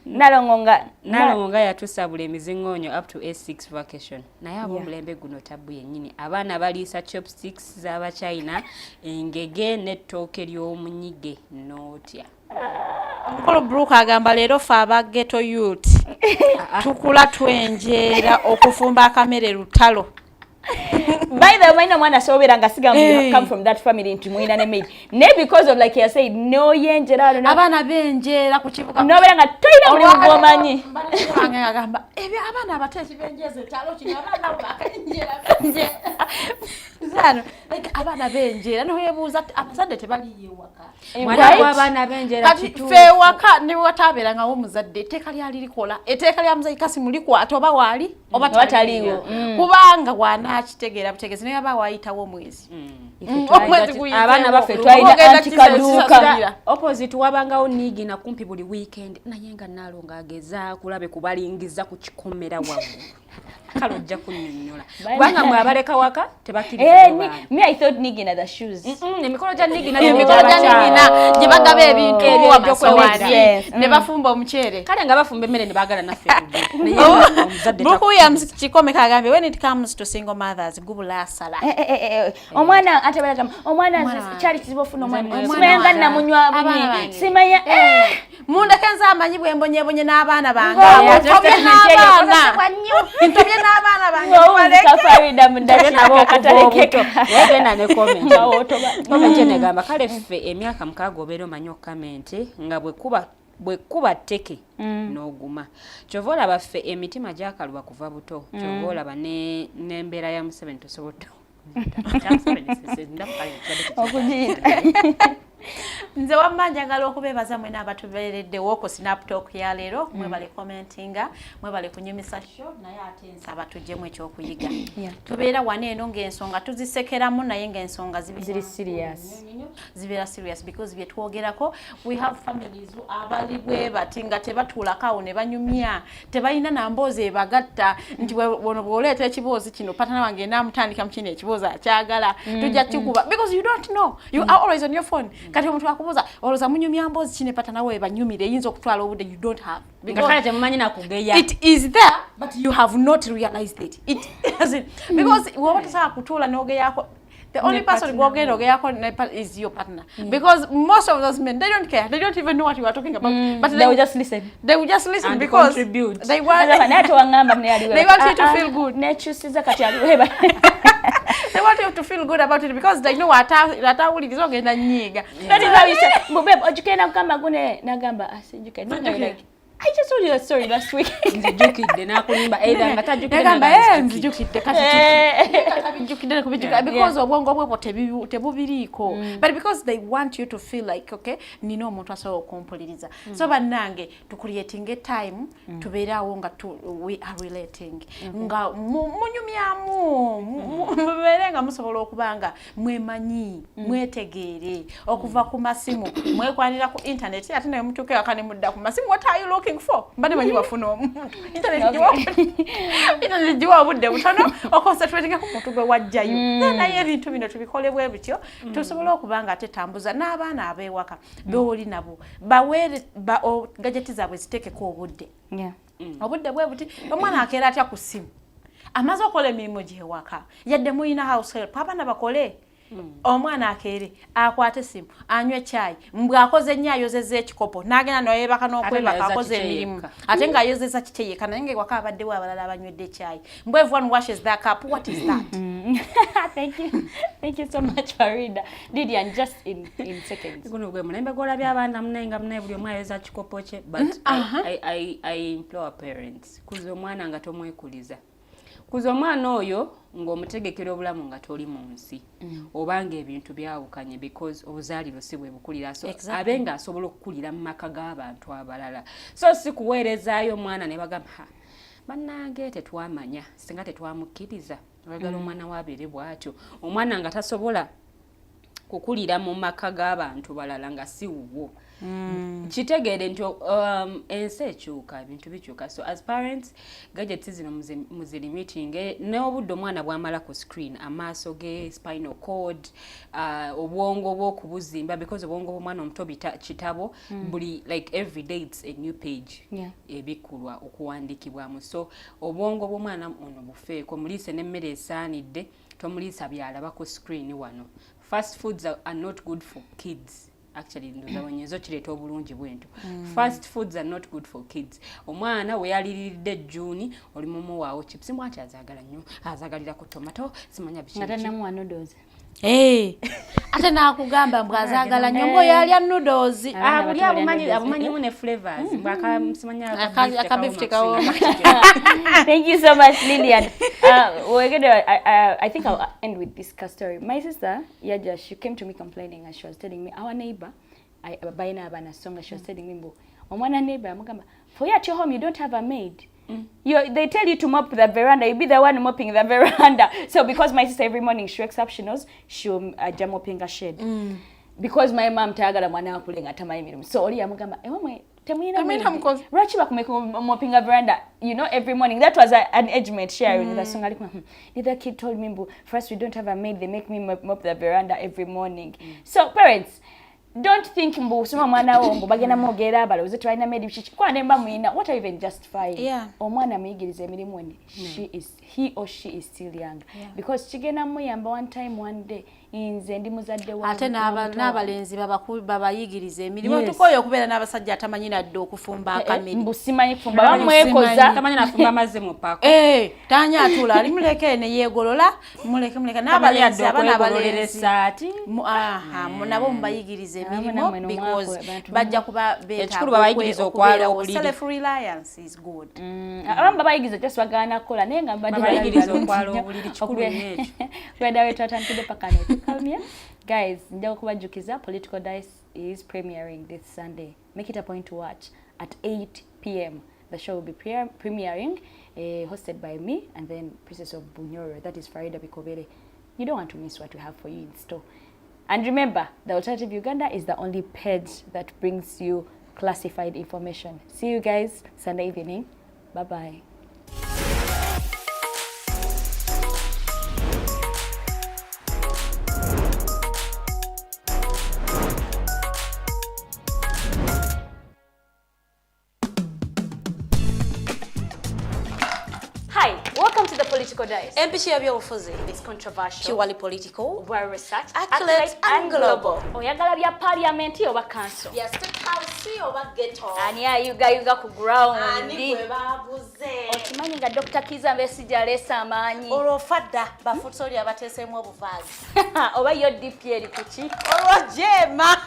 Nalongo nga Nalongo nga yatusabula emiziŋoonyo up to A6 vacation, naye ab'omulembe guno tabbu yennyini. Abaana baliisa chopsticks z'abachina, engege n'ettooke ly'omunyige n'otya. Omukulu Brook agamba leero ffe aba ghetto youth tukula twenjeera, okufumba akamere lutalo. By the way, omwana asobola nga sigamba you come from that family nti mulina ne maid, naye because of, like you said, noyenjera no. Abaana benjeera ku kibuga. Nobeera nga tolina mulimu gw'omanyi. Wange agamba ebyo, abaana abateesi benjeeza ekyalo kino, abaana abo bakenjeera benjeera zano, like abaana benjeera, noyebuuza abazadde tebaliyo ewaka. Mwana w'abaana benjeera. Kati Kituufu. ffe ewaka ne wataabeerangawo omuzadde, etteeka lyali likola, etteeka lya muzeeyi Kasimu likwata oba waali oba Oba taliiwo. Kubanga bw'anaakitegeera butegeezi, naye aba waayitawo omwezi. Omwezi guyiteewo. Abaana baffe twalina Ogenda anti kaduuka. kisasulira. Opposite wabangawo niigina kumpi buli weekend, naye nga Naalongo agezaako kulabe kubalingiza ku kikomera waggulu. Kale ojja kunnyonnyola, kubanga mwe abaleka waka tebakkiriza Eh, baana. Me, I thought nigina the shoes. Emikolo gya nigina. Emikolo gya nigina gye bagaba ebintu, Ebyo amasowaani, Yes. ne bafumba omuceere. Kale nga bafumba emmere ne baagala naffe tulye. Naye omuzadde Bukuya kikome kagambye, when it comes to single mothers, gubula asala. Eh, eh, eh, eh, omwana ate balagamba omwana Omwana kyali kizibu ofuna omwana. Nze Simanya nga wange. namunywa Abaana bunyi bange. simanya eh. Mundeke nze amanyi bwe mbonyebonye n'abaana bange. Ng'owo, Ntobye n'abaana, ntobye n'abaana bange. Ng'owunzika Farida mu nabo ddakiika okuva katalekeka. obuto. Naye genda ne comment. Ng'owotoba. Comment eno egamba, kale ffe emyaka 6 obeera omanyi okukamente nga bwe kuba tteke n'oguma. Kyova olaba ffe emitima gyakaluba kuva buto. Kyova olaba n'embeera ya Museveni tosobola. Okugiyita. Nze wamma njagala okubeebaza mwena abatubeereddewo ku Snaptalk ya leero. Mwebale commentinga, mwebale kunyumisa show, naye ate nsaba tuggyemu ekyokuyiga. Tubeera wano eno ng'ensonga tuzisekeramu, naye ng'ensonga zibeera Ziri serious. nnyo, zibeera serious, because bye twogerako, we have families abali bwe bati nga tebatuulako awo ne banyumya, tebalina namboozi ebagatta nti bono bw'oleeta ekiboozi kino, partner wange naamutandika mu kino ekiboozi akyagala, tujja kikuba, because you don't know, you are always on your phone. Kati omuntu akubuuza, olowooza munyumya mboozi kine partner we banyumire, eyinza okutwala obudde you don't have. Nga kale temumanyi nakugeya. It is there, but you have not realized it. It as in, because woba tosobola kutuula n'ogeyako, the only person gwogenda ogeyako is your partner, because most of those men, they don't care, they don't even know what you are talking about, but They will just listen. They will just listen And because contribute. they want Naye ate waŋŋamba mune aliwe. They want you to feel good. Nekyusiza kati aliweba. They want you to feel good about it because they know atawuliriza ogenda nyiiga. That is how you say, "But babe, ojjukira nakugamba gune," nagamba, "Ah, sijjukira." No, no, like, I just told you that story last week. Nzijukidde n'akulimba, either nga tajjukidde. Nagamba, Nagamba, "Eh, nzijukidde kati." Tabijjukidde nekubijjuka because obwongo bwe bwo tebubiriiko, but because they want you to feel like, okay, nina omuntu asobola okumpuliriza. So bannange, tucreating time, tubeere awo nga we are relating, nga munyumyamu, mubeere nga musobola okuba nga mwemanyi, mwetegeere okuva ku masimu mwekwanira ku internet, ate naye mutuuke waka ne mudda ku masimu. What are you looking for? Mba ne manyi wafuna omuntu, internet giwa obudde butono oconcentratinga ku muntu gwe wajjayo. Naye ebintu bino tubikole bwe bityo, tusobole okuba nga tetambuza n'abaana ab'ewaka beoli nabo, baweere gadget zaabwe ziteekeko obudde. Obudde bwe buti, omwana akeera atya ku ssimu? Amaze okukola emirimu gyewaka, yadde muyina house help, abaana bakole. Omwana akeere akwate essimu, anywe caayi, mbwe akoze ennyo, ayozezza ekikopo, n'agenda noyebaka n'okwebaka. Ate Akoze ng'ayoza emirimu kikye. Ate ng'ayozezza kikye yekka, naye ngaewaka abaddewo abalala abanywedde caayi. Mbwe everyone washes their cup, what is that? Thank you. Thank you so much, Farida. Lydian, just in seconds. Guno gwe mulembe gwolabye abaana munaye nga munaye buli omu ayoza kikopo kye, but I implore parents, kuza omwana nga tomwekuliza. Kuza omwana oyo ng'omutegekera obulamu nga toli mu nsi, obanga ebintu byawukanye, because obuzaaliro si bwe bukulira. So abe ng'asobola okukulira mu maka g'abantu abalala, so si kuweerezaayo omwana ne bagamba, "Ha, bannange tetwamanya, singa tetwamukkiriza." Oyagala omwana waabeere bw'atyo, omwana nga tasobola kukulira mu maka g'abantu balala nga si wuwo. Kitegeere nti ensi ekyuka, ebintu bikyuka. So as parents, gadgets zino muzilimitinge n'obudde omwana bw'amala ku screen, amaaso ge, spinal cord, obwongo bw'okubuzimba, because obwongo bw'omwana omuto kitabo buli, like every day it's a new page ebikkulwa okuwandiikibwamu. So obwongo bw'omwana ono bufeeko, muliise n'emmere esaanidde, tomuliisa byalaba ku screen wano. Fast foods are not good for kids. Actually, ndoza wenyinza okireeta obulungi bwentyo. Fast foods are not good for kids. Omwana we yaliriridde June, oli mumuwaawo chips, mwati azaagala nnyo, azagalirako tomato, simanya biki. Nga tannamuwa noodles. Eh, ate nakugamba mbw azaagala nnyo ngaoyo alya noodles. Abaana Ah, buli bato balya abumanyi noodles. abumanyimu ne flavors, simanya Akabeef tekawooma. Thank you so much, Lillian. We're gonna. I think I'll end with this story. My sister, Yaja, she came to me complaining, and she was telling me our neighbor, I balina abaana songa. She was telling me, "Mbu, omwana neighbor amugamba, for you at your home you don't have a maid. They tell you to mop the veranda, you be the one mopping the veranda." So because my sister every morning she wakes up, she knows she'll mopping a shed. Because my mom tayagala mwana akule nga tamanyi mirimu. So oli yamugamba, ewamwe temuyina Temuyina maid. mukozi. Lwaki bakumeka mopping a veranda, every morning? That was an age mate sharing the song. Alikuwa, The kid told me, mbu, first we don't have a maid, they make me mop the veranda every morning. So parents, don't think mbu soma mwana wo mbu bagenda mwogera balowooze tebalina maid biki kwa nemba muyina. What are you even justifying? Omwana muyigirize emirimu when she is he or she is still young, because kigenda muyamba one time, one day. Nze ndi muzadde wa Ate wa muto. N'abalenzi babayigiriza emirimu. Yes. Tukoye okubeera n'abasajja atamanyi nadde okufumba akamere. Mbu simanyi kufumba, bamwekoza. Tamanyi nafumba amazzi mu paako. Eh, tanya atuula ali muleke ne yeegolola, muleke muleke. N'abalenzi, abaana okwegololera abalenzi essaati. Aha, nabo mubayigirize Abamu emirimu nammwe no because abantu bajja kuba Ekikulu babayigirize okwala obuliri. Self reliance is good. Abamu babayigiriza, just bagaana kukola, naye nga mbadde Babayigiriza balungi okwala nnyo. obuliri, kikulu nnyo ekyo. Okubeera we twatandikidde paka netukamya. Guys, nja kubajjukiza, Political Dice is premiering this Sunday. Make it a point to watch at 8 p.m. The show will be premiering, hosted by me and then Princess of Bunyoro, that is Farida Bikobere. You don't want to miss what we have for you in store. And remember, The Alternative Uganda is the only page that brings you classified information. See you guys Sunday evening. Bye bye. Hi, welcome to the Political Dice. Empiki y'ebyobufuzi. It's controversial, Purely political, well researched, accurate and global. Oyagala bya parliament oba council? Ya State House oba ghetto? Ani ayugayuga ku ground? Ani gwe baguze? Okimanyi nga Dr. Kiza Besigye aleese amaanyi? Olwo fadda bafutsoli abateeseemu obuvaazi. Oba yo DP eri kuki? Olwo jema.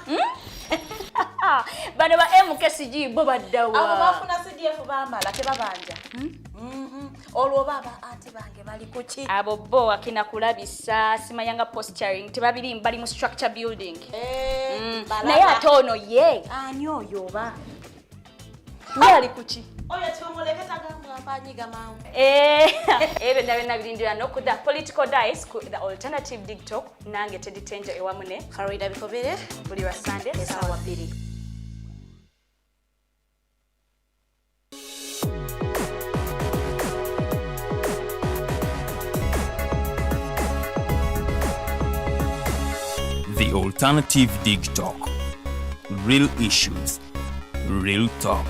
Bano ba MKCG bo Abo baddawa? bafuna CDF bamala, tebabanja. Olwo baba anti bange bali kuki? Abo bo akina kulabisa, simanyanga posturing, tebabiri bali mu structure building. Eh, balaba. Naye ate ono ye Ani oyo oba? Ye ali kuki? Oyo tumuleke, tagambwa mpanyiga mangu. Eh, ebyo byonna byonna birindira n'okudda Political Dice ku The Alternative Dig Talk, nange Teddy Tenjo ewamu ne Farida Bikobere. Buli lwa Sunday Essaawa 2. The Alternative Dig Talk. Real issues, real talk.